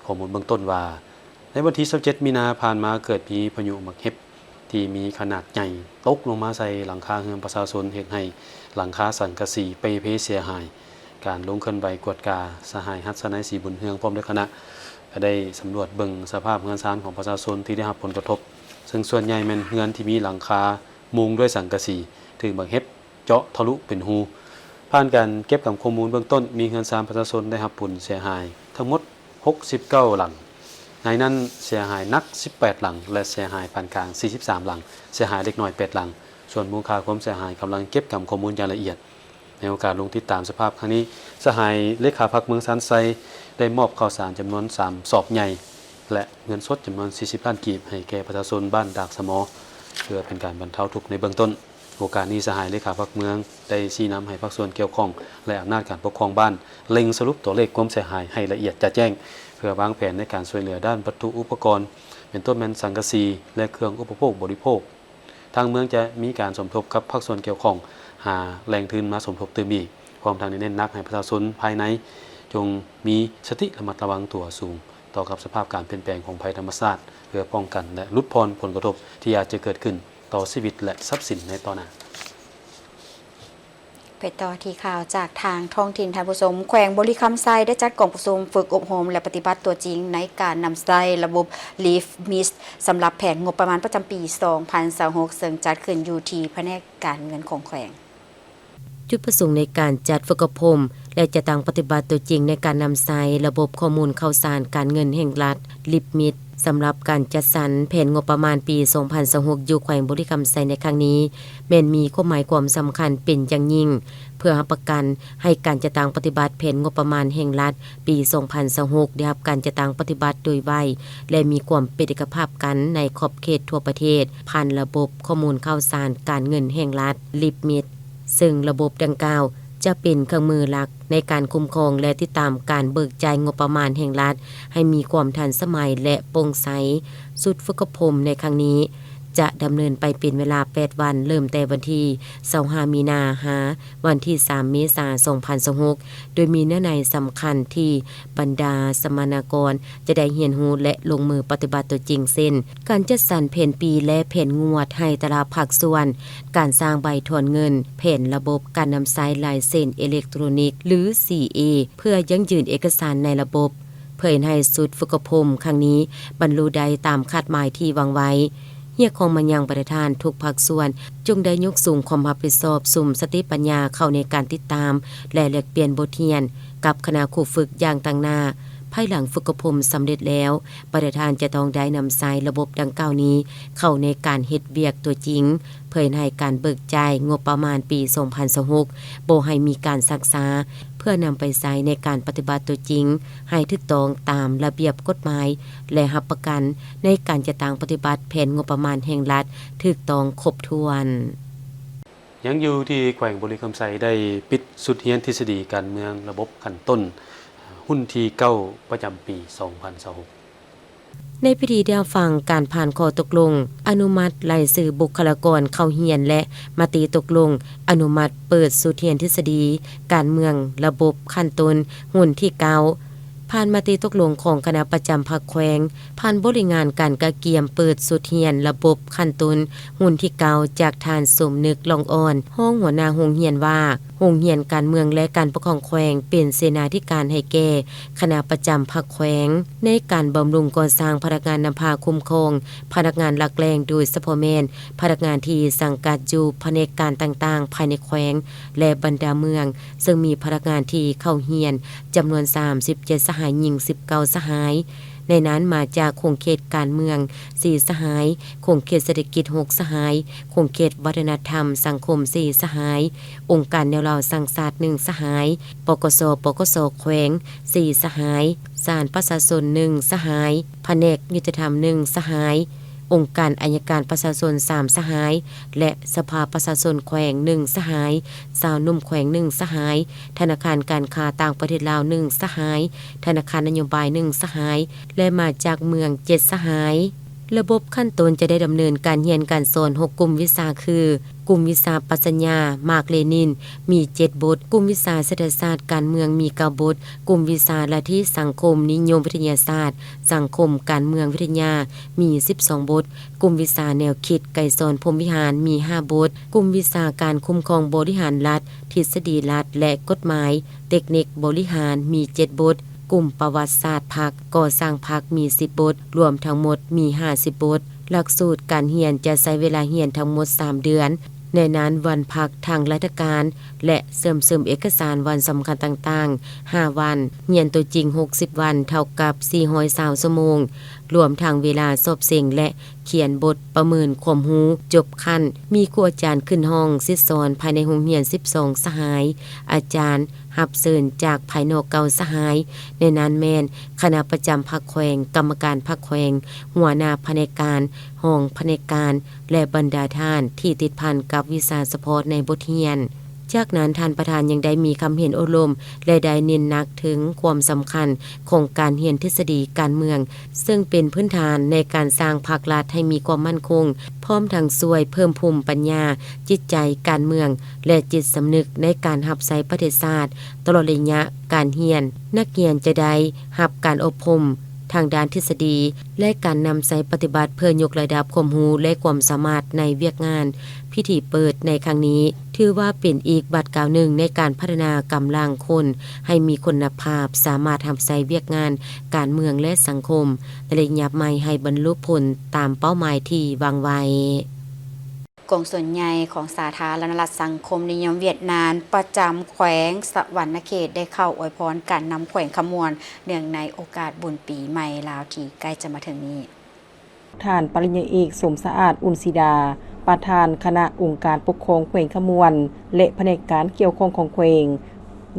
ຂໍ້ມູນເບື້ອງຕົ້ນວ່າ ໃນວັນທີຊາວເຈັດ ມີນາ ຜ່ານມາ ເກີດມີພາຍຸໝາກເຫັບທີ່ມີຂະໜາດໃຫຍ່ຕົກລົງມາໃສ່ຫຼັງຄາເຮືອນປະຊາຊົນ ເຮັດໃຫ້ຫຼັງຄາສັງກະສີເປ່ເພເສຍຫາຍ. ການລົງເຄື່ອນໄຫວກວດກາ ສະຫາຍ ຫັດສະໄນ ສີບຸນເຮືອງ ພ້ອມດ້ວຍຄະນະ ກໍໄດ້ສຳຫຼວດເບິ່ງສະພາບເຮືອນຊານຂອງປະຊາຊົນທີ່ໄດ້ຮັບຜົນກະທົບ, ເຊິ່ງສ່ວນໃຫຍ່ແມ່ນເຮືອນທີ່ມີຫຼັງຄາມຸງດ້ວຍສັງກະສີ ຖືກໝາກເຫັບ ເຈາະທະລຸເປັນຮູ. ຜ່ານການເກັບກຳຂໍ້ມູນເບື້ອງຕົ້ນ, ມີເຮືອນຊານປະຊາຊົນໄດ້ຮັບຜົນເສຍຫາຍທັງໝົດຫົກສິບເກົ້າຫຼັງ, ໃນນັ້ນເສຍຫາຍໜັກສິບແປດຫຼັງ ແລະ ເສຍຫາຍປານກາງສີ່ສິບສາມຫຼັງ, ເສຍຫາຍເລັກນ້ອຍແປດຫຼັງ. ສ່ວນມູນຄ່າຄວາມເສຍຫາຍກຳລັງເກັບກຳຂໍ້ມູນຢ່າງລະອຽດ. ໃນໂອກາດລົງຕິດຕາມສະພາບຄັ້ງນີ້, ສະຫາຍເລຂາພັກເມືອງຊານໄຊ ໄດ້ມອບເຂົ້າສານຈຳນວນສາມສອບໃຫຍ່ ແລະ ເງິນສົດຈຳນວນສີ່ສິບລ້ານກີບ ໃຫ້ແກ່ປະຊາຊົນບ້ານດາກສະໝໍ ເພື່ອເປັນການບັນເທົາທຸກໃນເບື້ອງຕົ້ນ. ໂອກາດນີ້ ສະຫາຍເລຂາພັກເມືອງໄດ້ຊີ້ນຳໃຫ້ພາກສ່ວນກ່ຽວຂ້ອງ ແລະ ອຳນາດການປົກຄອງບ້ານ ເລັ່ງສະຫຼຸບຕົວເລກຄວາມເສຍຫາຍໃຫ້ລະອຽດຈະແຈ້ງ ເພື່ອວາງແຜນໃນການຊ່ວຍເຫຼືອດ້ານວັດຖຸອຸປະກອນ ເປັນຕົ້ນແມ່ນສັງກະສີ ແລະ ເຄື່ອງອຸປະໂພກບໍລິໂພກ. ທາງເມືອງຈະມີການສົມທົບກັບພາກສ່ວນກ່ຽວຂ້ອງ ຫາແຫຼ່ງທຶນມາສົມທົບຕື່ມອີກ, ພ້ອມທັງໄດ້ເນັ້ນໜັກໃຫ້ປະຊາຊົນພາຍໃນ ຈົ່ງມີສະຕິລະມັດລະວັງຕົວສູງ ຕໍ່ກັບສະພາບການປ່ຽນແປງຂອງໄພທຳມະຊາດ ເພື່ອປ້ອງກັນ ແລະ ຫຼຸດຜ່ອນຜົນກະທົບທີ່ອາດຈະເກີດຂຶ້ນຕໍ່ຊີວິດ ແລະ ຊັບສິນໃນຕໍ່ໜ້າ. ໄປຕໍ່ທີ່ຂ່າວຈາກທາງທ້ອງຖິ່ນ, ທ່ານຜູ້ຊົມ, ແຂວງບໍລິຄຳໄຊໄດ້ຈັດກອງປະຊຸມຝຶກອົບຮົມ ແລະ ປະຕິບັດຕົວຈິງໃນການນຳໃຊ້ລະບົບ LIFMIS ສຳລັບແຜນງົບປະມານປະຈຳປີສອງພັນຊາວຫົກ ເຊິ່ງຈັດຂຶ້ນຢູ່ທີ່ພະແນກການເງິນຂອງແຂວງ. ຈຸດປະສົງໃນການຈັດຝຶກອົບຮົມ ແລະ ຈັດຕັ້ງປະຕິບັດຕົວຈິງໃນການນຳໃຊ້ລະບົບຂໍ້ມູນຂ່າວສານການເງິນແຫ່ງລັດ LIFMIS ສຳລັບການຈັດສັນແຜນງົບປະມານປີສອງພັນຊາວຫົກ ຢູ່ແຂວງບໍລິຄຳໄຊໃນຄັ້ງນີ້ ແມ່ນມີຄວາມໝາຍຄວາມສຳຄັນເປັນຢ່າງຍິ່ງ ເພື່ອຮັບປະກັນໃຫ້ການຈັດຕັ້ງປະຕິບັດແຜນງົບປະມານແຫ່ງລັດປີສອງພັນຊາວຫົກ ໄດ້ຮັບການຈັດຕັ້ງປະຕິບັດໂດຍໄວ ແລະ ມີຄວາມເປັນເອກະພາບກັນໃນຂອບເຂດທົ່ວປະເທດ ຜ່ານລະບົບຂໍ້ມູນຂ່າວສານການເງິນແຫ່ງລັດ LIFMIS ເຊິ່ງລະບົບດັ່ງກ່າວຈະເປັນເຄື່ອງມືຫຼັກໃນການຄຸ້ມຄອງ ແລະ ຕິດຕາມການເບີກຈ່າຍງົບປະມານແຫ່ງລັດໃຫ້ມີຄວາມທັນສະໄໝ ແລະ ໂປ່ງໃສ. ຊຸດຝຶກອົບຮົມໃນຄັ້ງນີ້ຈະດຳເນີນໄປເປັນເວລາແປດວັນ, ເລີ່ມແຕ່ວັນທີຊາວຫ້າ ມີນາ ຫາ ວັນທີສາມ ເມສາ ສອງພັນຊາວຫົກ ໂດຍມີເນື້ອໃນສຳຄັນທີ່ບັນດາສຳມະນາກອນຈະໄດ້ຮຽນຮູ້ ແລະ ລົງມືປະຕິບັດຕົວຈິງ ເຊັ່ນ ການຈັດສັນແຜນປີ ແລະ ແຜນງວດໃຫ້ແຕ່ລະພາກສ່ວນ, ການສ້າງໃບຖອນເງິນ, ແຜນລະບົບການນຳໃຊ້ລາຍເຊັນເອເລັກໂຕຣນິກ ຫຼື ຊີເອ ເພື່ອຢັ້ງຢືນເອກະສານໃນລະບົບ. ເພື່ອເຮັດໃຫ້ຊຸດຝຶກອົບຮົມຄັ້ງນີ້ບັນລຸໄດ້ຕາມຄາດໝາຍທີ່ວາງໄວ້, ຮຽກຮ້ອງມາຍັງປະທານທຸກພາກສ່ວນ ຈົ່ງໄດ້ຍົກສູງຄວາມຮັບຜິດຊອບ, ສຸມສະຕິປັນຍາເຂົ້າໃນການຕິດຕາມ ແລະ ແລກປ່ຽນບົດຮຽນກັບຄະນະຄູຝຶກຢ່າງຕັ້ງໜ້າ. ພາຍຫຼັງຝຶກອົບຮົມສຳເລັດແລ້ວ, ປະທານຈະຕ້ອງໄດ້ນຳໃຊ້ລະບົບດັ່ງກ່າວນີ້ເຂົ້າໃນການເຮັດວຽກຕົວຈິງ, ເພື່ອເຮັດໃຫ້ການເບີກຈ່າຍງົບປະມານປີສອງພັນຊາວຫົກ ບໍ່ໃຫ້ມີການຊັກຊ້າ, ເພື່ອນຳໄປໃຊ້ໃນການປະຕິບັດຕົວຈິງໃຫ້ຖືກຕ້ອງຕາມລະບຽບກົດໝາຍ ແລະ ຮັບປະກັນໃນການຈັດຕັ້ງປະຕິບັດແຜນງົບປະມານແຫ່ງລັດຖືກຕ້ອງຄົບຖ້ວນ. ຍັງຢູ່ທີ່ແຂວງບໍລິຄຳໄຊ ໄດ້ປິດຊຸດຮຽນທິດສະດີການເມືອງລະບົບຂັ້ນຕົ້ນ ຮຸ່ນທີເກົ້າ ປະຈຳປີສອງພັນຊາວຫົກ. ໃນພິທີໄດ້ຮັບຟັງການຜ່ານຂໍ້ຕົກລົງອະນຸມັດລາຍຊື່ບຸກຄະລາກອນເຂົ້າຮຽນ ແລະ ມະຕິຕົກລົງອະນຸມັດເປີດຊຸດຮຽນທິດສະດີການເມືອງລະບົບຂັ້ນຕົ້ນ ຮຸ່ນທີເກົ້າ ຜ່ານມະຕິຕົກລົງຂອງຄະນະປະຈຳພັກແຂວງ, ຜ່ານບົດລາຍງານການກະກຽມເປີດຊຸດຮຽນລະບົບຂັ້ນຕົ້ນຮຸ່ນທີເກົ້າ ຈາກທ່ານ ສົມນຶກ ຫຼອງອ່ອນ ຮອງຫົວໜ້າໂຮງຮຽນວ່າ, ໂຮງຮຽນການເມືອງ ແລະ ການປົກຄອງແຂວງ ເປັນເສນາທິການໃຫ້ແກ່ຄະນະປະຈຳພັກແຂວງ ໃນການບຳລຸງກໍ່ສ້າງພະນັກງານນຳພາຄຸ້ມຄອງ ພະນັກງານຫຼັກແຫຼ່ງ ໂດຍສະເພາະແມ່ນພະນັກງານທີ່ສັງກັດຢູ່ພະແນກການຕ່າງໆ ພາຍໃນແຂວງ ແລະ ບັນດາເມືອງ, ເຊິ່ງມີພະນັກງານທີ່ເຂົ້າຮຽນຈຳນວນສາມສິບເຈັດສະຫາຍ, ຍິງສິບເກົ້າສະຫາຍ. ໃນນັ້ນມາຈາກຂົງເຂດການເມືອງສີ່ສະຫາຍ, ຂົງເຂດເສດຖະກິດຫົກສະຫາຍ, ຂົງເຂດວັດທະນະທຳສັງຄົມສີ່ສະຫາຍ, ອົງການແນວລາວສ້າງຊາດໜຶ່ງສະຫາຍ, ປກສ, ປກສ ແຂວງສີ່ສະຫາຍ, ສານປະຊາຊົນໜຶ່ງສະຫາຍ, ພະແນກຍຸດທະທຳໜຶ່ງສະຫາຍ, ອົງການໄອຍະການປະຊາຊົນສາມສະຫາຍ ແລະ ສະພາປະຊາຊົນແຂວງໜຶ່ງສະຫາຍ, ຊາວໜຸ່ມແຂວງໜຶ່ງສະຫາຍ, ທະນາຄານການຄ້າຕ່າງປະເທດລາວໜຶ່ງສະຫາຍ, ທະນາຄານນະໂຍບາຍໜຶ່ງສະຫາຍ ແລະ ມາຈາກເມືອງເຈັດສະຫາຍ. ລະບົບຂັ້ນຕົ້ນຈະໄດ້ດຳເນີນການຮຽນການສອນຫົກກຸ່ມວິຊາຄື ກຸ່ມວິຊາປັດຊະຍາ ມາກເລນິນ ມີເຈັດບົດ, ກຸ່ມວິຊາເສດຖະສາດການເມືອງມີເກົ້າບົດ, ກຸ່ມວິຊາລັດທິສັງຄົມນິຍົມວິທະຍາສາດ ສັງຄົມການເມືອງວິທະຍາມີສິບສອງບົດ, ກຸ່ມວິຊາແນວຄິດໄກສອນພົມວິຫານມີຫ້າບົດ, ກຸ່ມວິຊາການຄຸ້ມຄອງບໍລິຫານລັດ, ທິດສະດີລັດ ແລະ ກົດໝາຍ ເຕັກນິກບໍລິຫານມີເຈັດບົດ, ກຸ່ມປະຫວັດສາດພັກ, ກໍ່ສ້າງພັກມີສິບບົດ, ລວມທັງໝົດມີຫ້າສິບບົດ. ຫຼັກສູດການຮຽນຈະໃຊ້ເວລາຮຽນທັງໝົດສາມເດືອນ, ໃນນັ້ນວັນພັກທາງລາຊະການ ແລະ ເຊື່ອມເສີມເອກະສານວັນສຳຄັນຕ່າງໆຫ້າວັນ, ຮຽນຕົວຈິງຫົກສິບວັນ ເທົ່າກັບສີ່ຮ້ອຍຊາວຊົ່ວໂມງ, ລວມທັງເວລາສອບເສັງ ແລະ ຂຽນບົດປະເມີນຄວາມຮູ້ຈົບຂັ້ນ, ມີຄູອາຈານຂຶ້ນຫ້ອງສິດສອນພາຍໃນໂຮງຮຽນສິບສອງສະຫາຍ, ອາຈານຮັບເຊີນຈາກພາຍນອກເກົ້າສະຫາຍ, ໃນນັ້ນແມ່ນຄະນະປະຈຳພັກແຂວງ, ກຳມະການພັກແຂວງ, ຫົວໜ້າພະແນກການ, ຮອງພະແນກການ ແລະ ບັນດາທ່ານທີ່ຕິດພັນກັບວິຊາສະເພາະໃນບົດຮຽນ. ຈາກນັ້ນທ່ານປະທານຍັງໄດ້ມີຄຳເຫັນໂອ້ລົມ ແລະ ໄດ້ເນັ້ນໜັກເຖິງຄວາມສຳຄັນຂອງການຮຽນທິດສະດີການເມືອງ, ເຊິ່ງເປັນພື້ນຖານໃນການສ້າງພັກລັດໃຫ້ມີຄວາມໝັ້ນຄົງ, ພ້ອມທັງຊ່ວຍເພີ່ມພູມປັນຍາ, ຈິດໃຈການເມືອງ ແລະ ຈິດສຳນຶກໃນການຮັບໃຊ້ປະເທດຊາດ. ຕະຫຼອດໄລຍະການຮຽນ, ນັກຮຽນຈະໄດ້ຮັບການອົບຮົມ ທາງດ້ານທິດສະດີ ແລະ ການນຳໃຊ້ປະຕິບັດ ເພື່ອຍົກລະດັບຄວາມຮູ້ ແລະ ຄວາມສາມາດໃນວຽກງານ. ພິທີເປີດໃນຄັ້ງນີ້ ຖືວ່າເປັນອີກບາດກ້າວໜຶ່ງໃນການພັດທະນາກຳລັງຄົນໃຫ້ມີຄຸນນະພາບ, ສາມາດຮັບໃຊ້ວຽກງານການເມືອງ ແລະ ສັງຄົມໃນໄລຍະໃໝ່ ໃຫ້ບັນລຸຜົນຕາມເປົ້າໝາຍທີ່ວາງໄວ້. ກົງສຸນໃຫຍ່ຂອງສາທາລະນະລັດສັງຄົມນິຍົມຫວຽດນາມ ປະຈຳແຂວງສະຫວັນນະເຂດ ໄດ້ເຂົ້າອວຍພອນການນຳແຂວງຄຳມ່ວນ ເນື່ອງໃນໂອກາດບຸນປີໃໝ່ລາວທີ່ໃກ້ຈະມາເຖິງນີ້. ທ່ານປະລິນຍາເອກ ສົມສະອາດ ອຸ່ນສີດາ ປະທານຄະນະອົງການປົກຄອງແຂວງຄຳມ່ວນ ແລະ ພະແນກການກ່ຽວຂ້ອງຂອງແຂວງ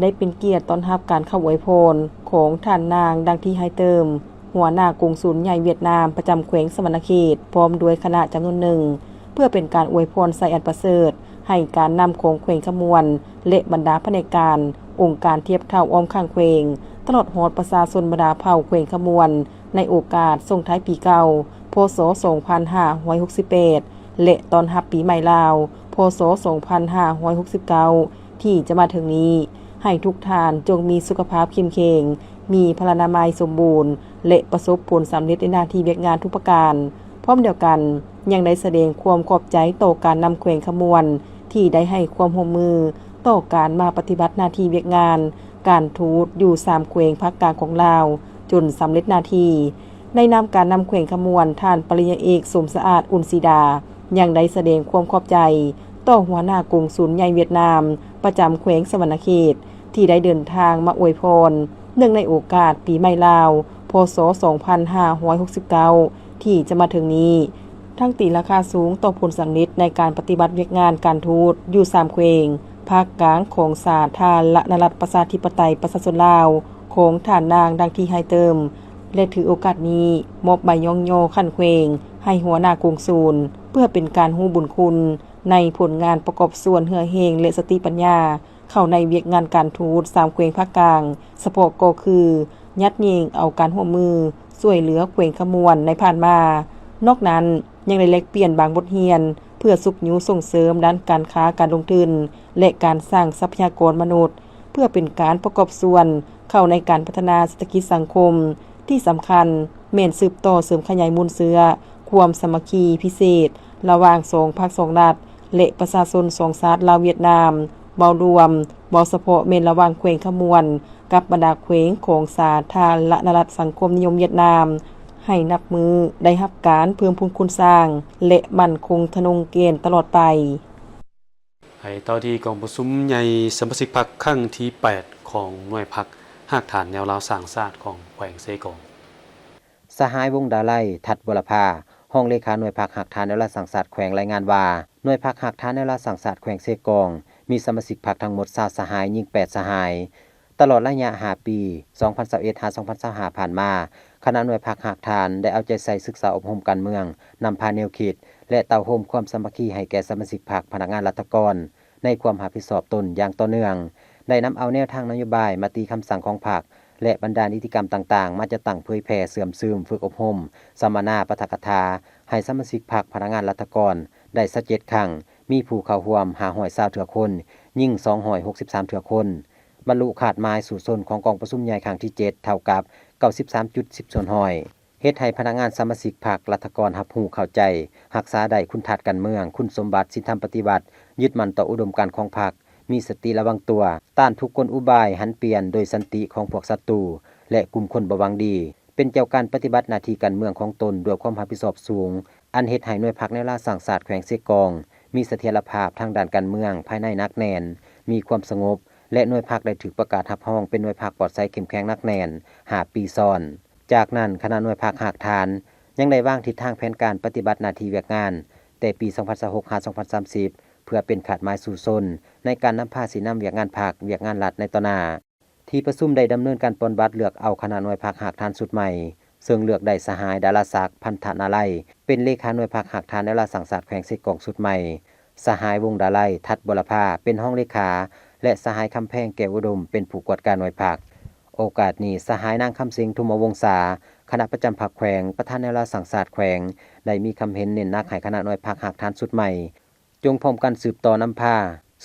ໄດ້ເປັນກຽດຕ້ອນຮັບການເຂົ້າອວຍພອນຂອງທ່ານນາງ ດັງທີ ໄຮເຕີມ ຫົວໜ້າກົງສຸນໃຫຍ່ຫວຽດນາມປະຈຳແຂວງສະຫວັນນະເຂດ ພ້ອມດ້ວຍຄະນະຈຳນວນໜຶ່ງ ເພື່ອເປັນການອວຍພອນໄຊອັນປະເສີດໃຫ້ການນຳຂອງແຂວງຄຳມ່ວນ ແລະ ບັນດາພະແນກການ, ອົງການທຽບເທົ່າອ້ອມຂ້າງແຂວງ, ຕະຫຼອດຮອດປະຊາຊົນບັນດາເຜົ່າແຂວງຄຳມ່ວນ ໃນໂອກາດສົ່ງທ້າຍປີເກົ່າ ພ.ສ. ສອງພັນຫ້າຮ້ອຍຫົກສິບແປດ ແລະ ຕ້ອນຮັບປີໃໝ່ລາວ ພ.ສ. ສອງພັນຫ້າຮ້ອຍຫົກສິບເກົ້າ ທີ່ຈະມາເຖິງນີ້ ໃຫ້ທຸກທ່ານຈົ່ງມີສຸຂະພາບເຂັ້ມແຂງ, ມີພະລານາໄມສົມບູນ ແລະ ປະສົບຜົນສຳເລັດໃນໜ້າທີ່ວຽກງານທຸກປະການ. ພ້ອມດຽວກັນ ຍັງໄດ້ສະແດງຄວາມຂອບໃຈຕໍ່ການນຳແຂວງຄຳມ່ວນ ທີ່ໄດ້ໃຫ້ຄວາມຮ່ວມມືຕໍ່ການມາປະຕິບັດໜ້າທີ່ວຽກງານການທູດຢູ່ສາມແຂວງພາກກາງຂອງລາວ ຈົນສຳເລັດໜ້າທີ່. ໃນນາມການນຳແຂວງຄຳມ່ວນ, ທ່ານປະລິນຍາເອກ ສົມສະອາດ ອຸ່ນສີດາ ຍັງໄດ້ສະແດງຄວາມຂອບໃຈຕໍ່ຫົວໜ້າກົງສຸນໃຫຍ່ຫວຽດນາມປະຈຳແຂວງສະຫວັນນະເຂດ ທີ່ໄດ້ເດີນທາງມາອວຍພອນ ເນື່ອງໃນໂອກາດປີໃໝ່ລາວ ພ.ສ. ສອງພັນຫ້າຮ້ອຍຫົກສິບເກົ້າ ທີ່ຈະມາເຖິງນີ້ ທັງຕີລາຄາສູງຕໍ່ຜົນສຳເລັດໃນການປະຕິບັດວຽກງານການທູດຢູ່ສາມແຂວງພາກກາງຂອງສາທາລະນະລັດປະຊາທິປະໄຕປະຊາຊົນລາວ ຂອງທ່ານນາງ ດັງທີ ໄຮເຕີມ ແລະ ຖືໂອກາດນີ້ມອບໃບຍ້ອງຍໍຂັ້ນແຂວງໃຫ້ຫົວໜ້າກົງສູນ ເພື່ອເປັນການຮູ້ບຸນຄຸນໃນຜົນງານປະກອບສ່ວນເຫື່ອແຮງ ແລະ ສະຕິປັນຍາ ເຂົ້າໃນວຽກງານການທູດສາມແຂວງພາກກາງ ສະເພາະກໍຄື ຍັດແຍ່ງເອົາການຮ່ວມມືຊ່ວຍເຫຼືອແຂວງຄຳມ່ວນໃນຜ່ານມາ. ນອກນັ້ນ ຍັງໄດ້ແລກປ່ຽນບາງບົດຮຽນ ເພື່ອຊຸກຍູ້ສົ່ງເສີມດ້ານການຄ້າການລົງທຶນ ແລະ ການສ້າງຊັບພະຍາກອນມະນຸດ ເພື່ອເປັນການປະກອບສ່ວນເຂົ້າໃນການພັດທະນາເສດຖະກິດສັງຄົມ. ທີ່ສຳຄັນແມ່ນສືບຕໍ່ເສີມຂະຫຍາຍມູນເຊື້ອຄວາມສາມັກຄີພິເສດ ລະຫວ່າງສອງພັກສອງລັດ ແລະ ປະຊາຊົນສອງຊາດລາວຫວຽດນາມ ເວົ້າລວມ, ເວົ້າສະເພາະແມ່ນລະຫວ່າງແຂວງຄຳມ່ວນກັບບັນດາແຂວງຂອງສາທາລະນະລັດສັງຄົມນິຍົມຫວຽດນາມ ໃຫ້ນັບມື້ໄດ້ຮັບການເພີ່ມພູນຄູນສ້າງ ແລະ ໝັ້ນຄົງທະນົງແກ່ນຕະຫຼອດໄປ. ໄປຕໍ່ທີ່ກອງປະຊຸມໃຫຍ່ສະມາຊິກພັກຄັ້ງທີແປດ ຂອງໜ່ວຍພັກຮາກຖານແນວລາວສ້າງຊາດຂອງແຂວງເຊກອງ. ສະຫາຍ ວົງດາໄລ ທັດບົວລະພາ ຮອງເລຂາໜ່ວຍພັກຮາກຖານແນວລາວສ້າງຊາດແຂວງ ລາຍງານວ່າ ໜ່ວຍພັກຮາກຖານແນວລາວສ້າງຊາດແຂວງເຊກອງ ມີສະມາຊິກພັກທັງໝົດຊາວສະຫາຍ, ຍິງແປດສະຫາຍ. ຕະຫຼອດໄລຍະຫ້າປີ ສອງພັນຊາວເອັດ ຫາ ສອງພັນຊາວຫ້າ ຜ່ານມາ, ຄະນະໜ່ວຍພັກຮາກຖານໄດ້ເອົາໃຈໃສ່ສຶກສາອົບຮົມການເມືອງ, ນຳພາແນວຄິດ ແລະ ເຕົ້າໂຮມຄວາມສາມັກຄີໃຫ້ແກ່ສະມາຊິກພັກ, ພະນັກງານລັດຖະກອນ ໃນຄວາມຮັບຜິດຊອບຕົນຢ່າງຕໍ່ເນື່ອງ, ໄດ້ນຳເອົາແນວທາງນະໂຍບາຍ, ມະຕິຄຳສັ່ງຂອງພັກ ແລະ ບັນດານິຕິກຳຕ່າງໆ ມາຈັດຕັ້ງເຜີຍແຜ່, ເຊື່ອມຊຶມ, ຝຶກອົບຮົມ, ສຳມະນາ, ປາຖະກະຖາ ໃຫ້ສະມາຊິກພັກ, ພະນັກງານລັດຖະກອນ ໄດ້ຊາວເຈັດຄັ້ງ, ມີຜູ້ເຂົ້າຮ່ວມຫ້າຮ້ອຍຊາວເທື່ອຄົນ, ຍິງສອງຮ້ອຍຫົກສິບສາມເທື່ອຄົນ, ບັນລຸຄາດໝາຍສູ້ຊົນຂອງກອງປະຊຸມໃຫຍ່ຄັ້ງທີເຈັດ ເທົ່າກັບເກົ້າສິບສາມຈຸດສິບສ່ວນຮ້ອຍ. ເຮັດໃຫ້ພະນັກງານສະມາຊິກພັກລັດຖະກອນຮັບຮູ້ເຂົ້າໃຈ, ຮັກສາໄດ້ຄຸນທາດການເມືອງ, ຄຸນສົມບັດ, ສິນທຳປະຕິວັດ, ຍຶດໝັ້ນຕໍ່ອຸດົມການຂອງພັກ, ມີສະຕິລະວັງຕົວ, ຕ້ານທຸກກົນອຸບາຍຫັນປ່ຽນໂດຍສັນຕິຂອງພວກສັດຕູ ແລະ ກຸ່ມຄົນບໍ່ຫວັງດີ, ເປັນເຈົ້າການປະຕິບັດໜ້າທີ່ການເມືອງຂອງຕົນດ້ວຍຄວາມຮັບຜິດຊອບສູງ, ອັນເຮັດໃຫ້ໜ່ວຍພັກແນວລາວສ້າງຊາດແຂວງເຊກອງ ມີສະຖຽນລະພາບທາງດ້ານການເມືອງພາຍໃນໜັກແໜ້ນ, ມີຄວາມສະຫງົບ ແລະ ໜ່ວຍພັກໄດ້ຖືກປະກາດຮັບຮອງເປັນໜ່ວຍພັກປອດໃສເຂັ້ມແຂງໜັກແໜ້ນຫ້າປີຊ້ອນ. ຈາກນັ້ນ, ຄະນະໜ່ວຍພັກຮາກຖານຍັງໄດ້ວາງທິດທາງແຜນການປະຕິບັດໜ້າທີ່ວຽກງານແຕ່ປີສອງພັນຊາວຫົກ ຫາ ສອງພັນສາມສິບ ເພື່ອເປັນຄາດໝາຍສູ້ຊົນໃນການນຳພາຊີ້ນຳວຽກງານພັກ, ວຽກງານລັດໃນຕໍ່ໜ້າ. ທີ່ປະຊຸມໄດ້ດຳເນີນການປ່ອນບັດເລືອກເອົາຄະນະໜ່ວຍພັກຮາກຖານຊຸດໃໝ່, ເຊິ່ງເລືອກໄດ້ສະຫາຍ ດາລາສັກ ພັນທະນາໄລ ເປັນເລຂາໜ່ວຍພັກຮາກຖານແນວລາວສ້າງຊາດແຂວງເຊກອງຊຸດໃໝ່, ສະຫາຍ ວົງດາໄລ ທັດບົວລະພາ ເປັນຮອງເລຂາ ແລະ ສະຫາຍ ຄຳແພງ ແກ້ວອຸດົມ ເປັນຜູ້ກວດກາໜ່ວຍພັກ. ໂອກາດນີ້, ສະຫາຍ ນາງ ຄຳເສັງ ທຸມມະວົງສາ ຄະນະປະຈຳພັກແຂວງ, ປະທານແນວລາວສ້າງຊາດແຂວງ ໄດ້ມີຄຳເຫັນເນັ້ນໜັກໃຫ້ຄະນະໜ່ວຍພັກຮາກຖານຊຸດໃໝ່ ຈົ່ງພ້ອມກັນສືບຕໍ່ນຳພາ,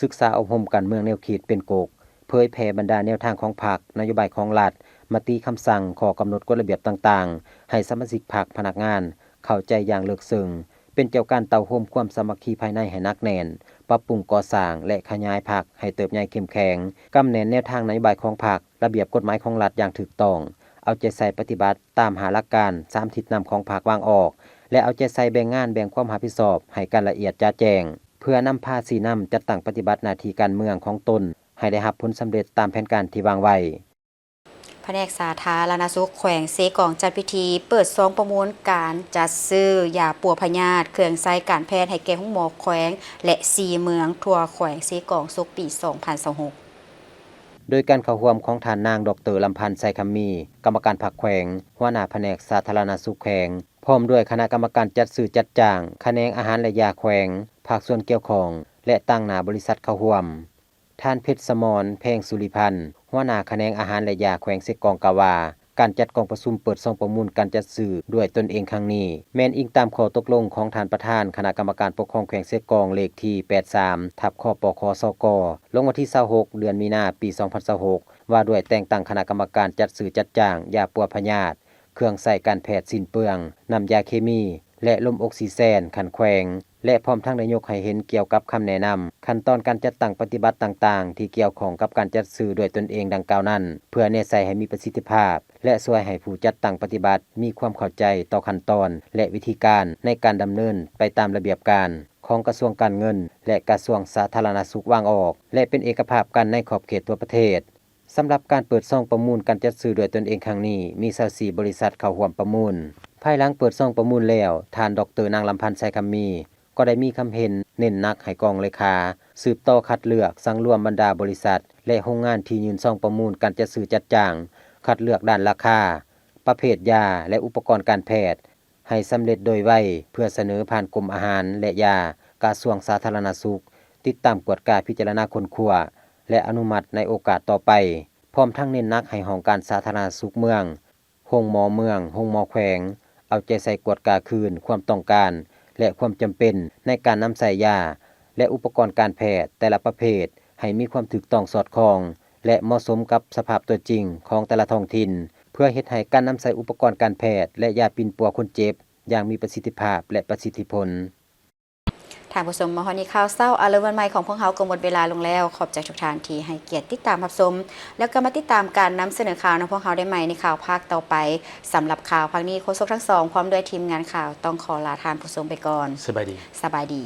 ສຶກສາອົບຮົມການເມືອງແນວຄິດເປັນກົກ, ເຜີຍແຜ່ບັນດາແນວທາງຂອງພັກ, ນະໂຍບາຍຂອງລັດ, ມະຕິຄຳສັ່ງ, ຂໍ້ກຳນົດກົດລະບຽບຕ່າງໆ ໃຫ້ສະມາຊິກພັກ, ພະນັກງານ ເຂົ້າໃຈຢ່າງເລິກເຊິ່ງ, ເປັນເຈົ້າການເຕົ້າໂຮມຄວາມສາມັກຄີພາຍໃນໃຫ້ໜັກແໜ້ນ, ປັບປຸງກໍ່ສ້າງ ແລະ ຂະຫຍາຍພັກໃຫ້ເຕີບໃຫຍ່ເຂັ້ມແຂງ, ກຳແໜ້ນແນວທາງນະໂຍບາຍຂອງພັກ, ລະບຽບກົດໝາຍຂອງລັດຢ່າງຖືກຕ້ອງ, ເອົາໃຈໃສ່ປະຕິບັດຕາມຫ້າຫຼັກການ, ສາມທິດນຳຂອງພັກວາງອອກ ແລະ ເອົາໃຈໃສ່ແບ່ງງານ, ແບ່ງຄວາມຮັບຜິດຊອບໃຫ້ກັນລະອຽດຈະແຈ້ງ, ເພື່ອນຳພາຊີ້ນຳຈັດຕັ້ງປະຕິບັດໜ້າທີ່ການເມືອງຂອງຕົນໃຫ້ໄດ້ຮັບຜົນສຳເລັດຕາມແຜນການທີ່ວາງໄວ້. ພະແນກສາທາລະນະສຸກແຂວງເຊກອງຈັດພິທີເປີດຊອງປະມູນການຈັດຊື້ຢາປົວພະຍາດ, ເຄື່ອງໃຊ້ການແພດໃຫ້ແກ່ໂຮງໝໍແຂວງ ແລະ ສີ່ເມືອງທົ່ວແຂວງເຊກອງ ສົກປີສອງພັນຊາວຫົກ ໂດຍການເຂົ້າຮ່ວມຂອງທ່ານນາງ ດອກເຕີ ລຳພັນ ໄຊຄຳມີ ກຳມະການພັກແຂວງ, ຫົວໜ້າພະແນກສາທາລະນະສຸກແຂວງ, ພ້ອມດ້ວຍຄະນະກຳມະການຈັດຊື້ຈັດຈ້າງ, ຂະແໜງອາຫານ ແລະ ຢາແຂວງ, ພາກສ່ວນກ່ຽວຂ້ອງ ແລະ ຕາງໜ້າບໍລິສັດເຂົ້າຮ່ວມ. ທ່ານ ເພັດສະໝອນ ແພງສຸລິພັນ ຫົວໜ້າຂະແໜງອາຫານ ແລະ ຢາແຂວງເຊກອງ ກ່າວວ່າ ການຈັດກອງປະຊຸມເປີດຊອງປະມູນການຈັດຊື້ດ້ວຍຕົນເອງຄັ້ງນີ້ ແມ່ນອີງຕາມຂໍ້ຕົກລົງຂອງທ່ານປະທານຄະນະກຳມະການປົກຄອງແຂວງເຊກອງ ເລກທີ ແປດສາມ ທັບ ຄປຂ ສກ ລົງວັນທີ ຊາວຫົກ ເດືອນມີນາ ປີສອງພັນຊາວຫົກ ວ່າດ້ວຍແຕ່ງຕັ້ງຄະນະກຳມະການຈັດຊື້ຈັດຈ້າງຢາປົວພະຍາດ, ເຄື່ອງໃຊ້ການແພດ, ສິ້ນເປືອງ, ນ້ຳຢາເຄມີ ແລະ ລົມອົກຊີເຈນຂັ້ນແຂວງ ແລະ ພ້ອມທັງໄດ້ຍົກໃຫ້ເຫັນກ່ຽວກັບຄຳແນະນຳ, ຂັ້ນຕອນການຈັດຕັ້ງປະຕິບັດຕ່າງໆ ທີ່ກ່ຽວຂ້ອງກັບການຈັດຊື້ດ້ວຍຕົນເອງດັ່ງກ່າວນັ້ນ ເພື່ອແນໃສ່ໃຫ້ມີປະສິດທິພາບ ແລະ ຊ່ວຍໃຫ້ຜູ້ຈັດຕັ້ງປະຕິບັດມີຄວາມເຂົ້າໃຈຕໍ່ຂັ້ນຕອນ ແລະ ວິທີການໃນການດຳເນີນໄປຕາມລະບຽບການຂອງກະຊວງການເງິນ ແລະ ກະຊວງສາທາລະນະສຸກວາງອອກ ແລະ ເປັນເອກະພາບກັນໃນຂອບເຂດທົ່ວປະເທດ. ສຳລັບການເປີດຊອງປະມູນການຈັດຊື້ດ້ວຍຕົນເອງຄັ້ງນີ້ ມີຊາວສີ່ບໍລິສັດເຂົ້າຮ່ວມປະມູນ. ພາຍຫຼັງເປີດຊອງປະມູນແລ້ວ, ທ່ານ ດອກເຕີ ນາງ ລຳພັນ ໄຊຄຳມີ ກໍໄດ້ມີຄຳເຫັນເນັ້ນໜັກໃຫ້ກອງເລຂາສືບຕໍ່ຄັດເລືອກ, ສັງລວມບັນດາບໍລິສັດ ແລະ ໂຮງງານທີ່ຍື່ນຊອງປະມູນການຈັດຊື້ຈັດຈ້າງ, ຄັດເລືອກດ້ານລາຄາ, ປະເພດຢາ ແລະ ອຸປະກອນການແພດ ໃຫ້ສຳເລັດໂດຍໄວ ເພື່ອສະເໜີຜ່ານກົມອາຫານ ແລະ ຢາ, ກະຊວງສາທາລະນະສຸກ, ຕິດຕາມກວດກາ, ພິຈາລະນາຄົ້ນຄວ້າ ແລະ ອະນຸມັດໃນໂອກາດຕໍ່ໄປ, ພ້ອມທັງເນັ້ນໜັກໃຫ້ຫ້ອງການສາທາລະນະສຸກເມືອງ, ໂຮງໝໍເມືອງ, ໂຮງໝໍແຂວງ ເອົາໃຈໃສ່ກວດກາຄືນຄວາມຕ້ອງການ ແລະ ຄວາມຈຳເປັນໃນການນຳໃຊ້ຢາ ແລະ ອຸປະກອນການແພດແຕ່ລະປະເພດ ໃຫ້ມີຄວາມຖືກຕ້ອງສອດຄ່ອງ ແລະ ເໝາະສົມກັບສະພາບຕົວຈິງຂອງແຕ່ລະທ້ອງຖິ່ນ ເພື່ອເຮັດໃຫ້ການນຳໃຊ້ອຸປະກອນການແພດ ແລະ ຢາປິ່ນປົວຄົນເຈັບຢ່າງມີປະສິດທິພາບ ແລະ ປະສິດທິຜົນ. ທ ທ່ານຜູ້ຊົມ ມາຮອດນີ້ຂ່າວເຊົ້າອາເລີວັນໃໝ່ຂອງພວກເຮົາກໍໝົດເວລາລົງແລ້ວ. ຂອບໃຈທຸກທ່ານທີ່ໃຫ້ກຽດຕິດຕາມຮັບຊົມ ແລ້ວກໍມາຕິດຕາມການນຳສະເໜີຂ່າວນຳພວກເຮົາໄດ້ໃໝ່ໃນຂ່າວພາກຕໍ່ໄປ. ສຳລັບຂ່າວພາກນີ້ ໂຄສົກທັງສອງ ພ້ອມດ້ວຍທີມງານຂ່າວ ຕ້ອງຂໍລາທ່ານຜູ້ຊົມໄປກ່ອນ. ສະບາຍດີ. ສະບາຍດີ.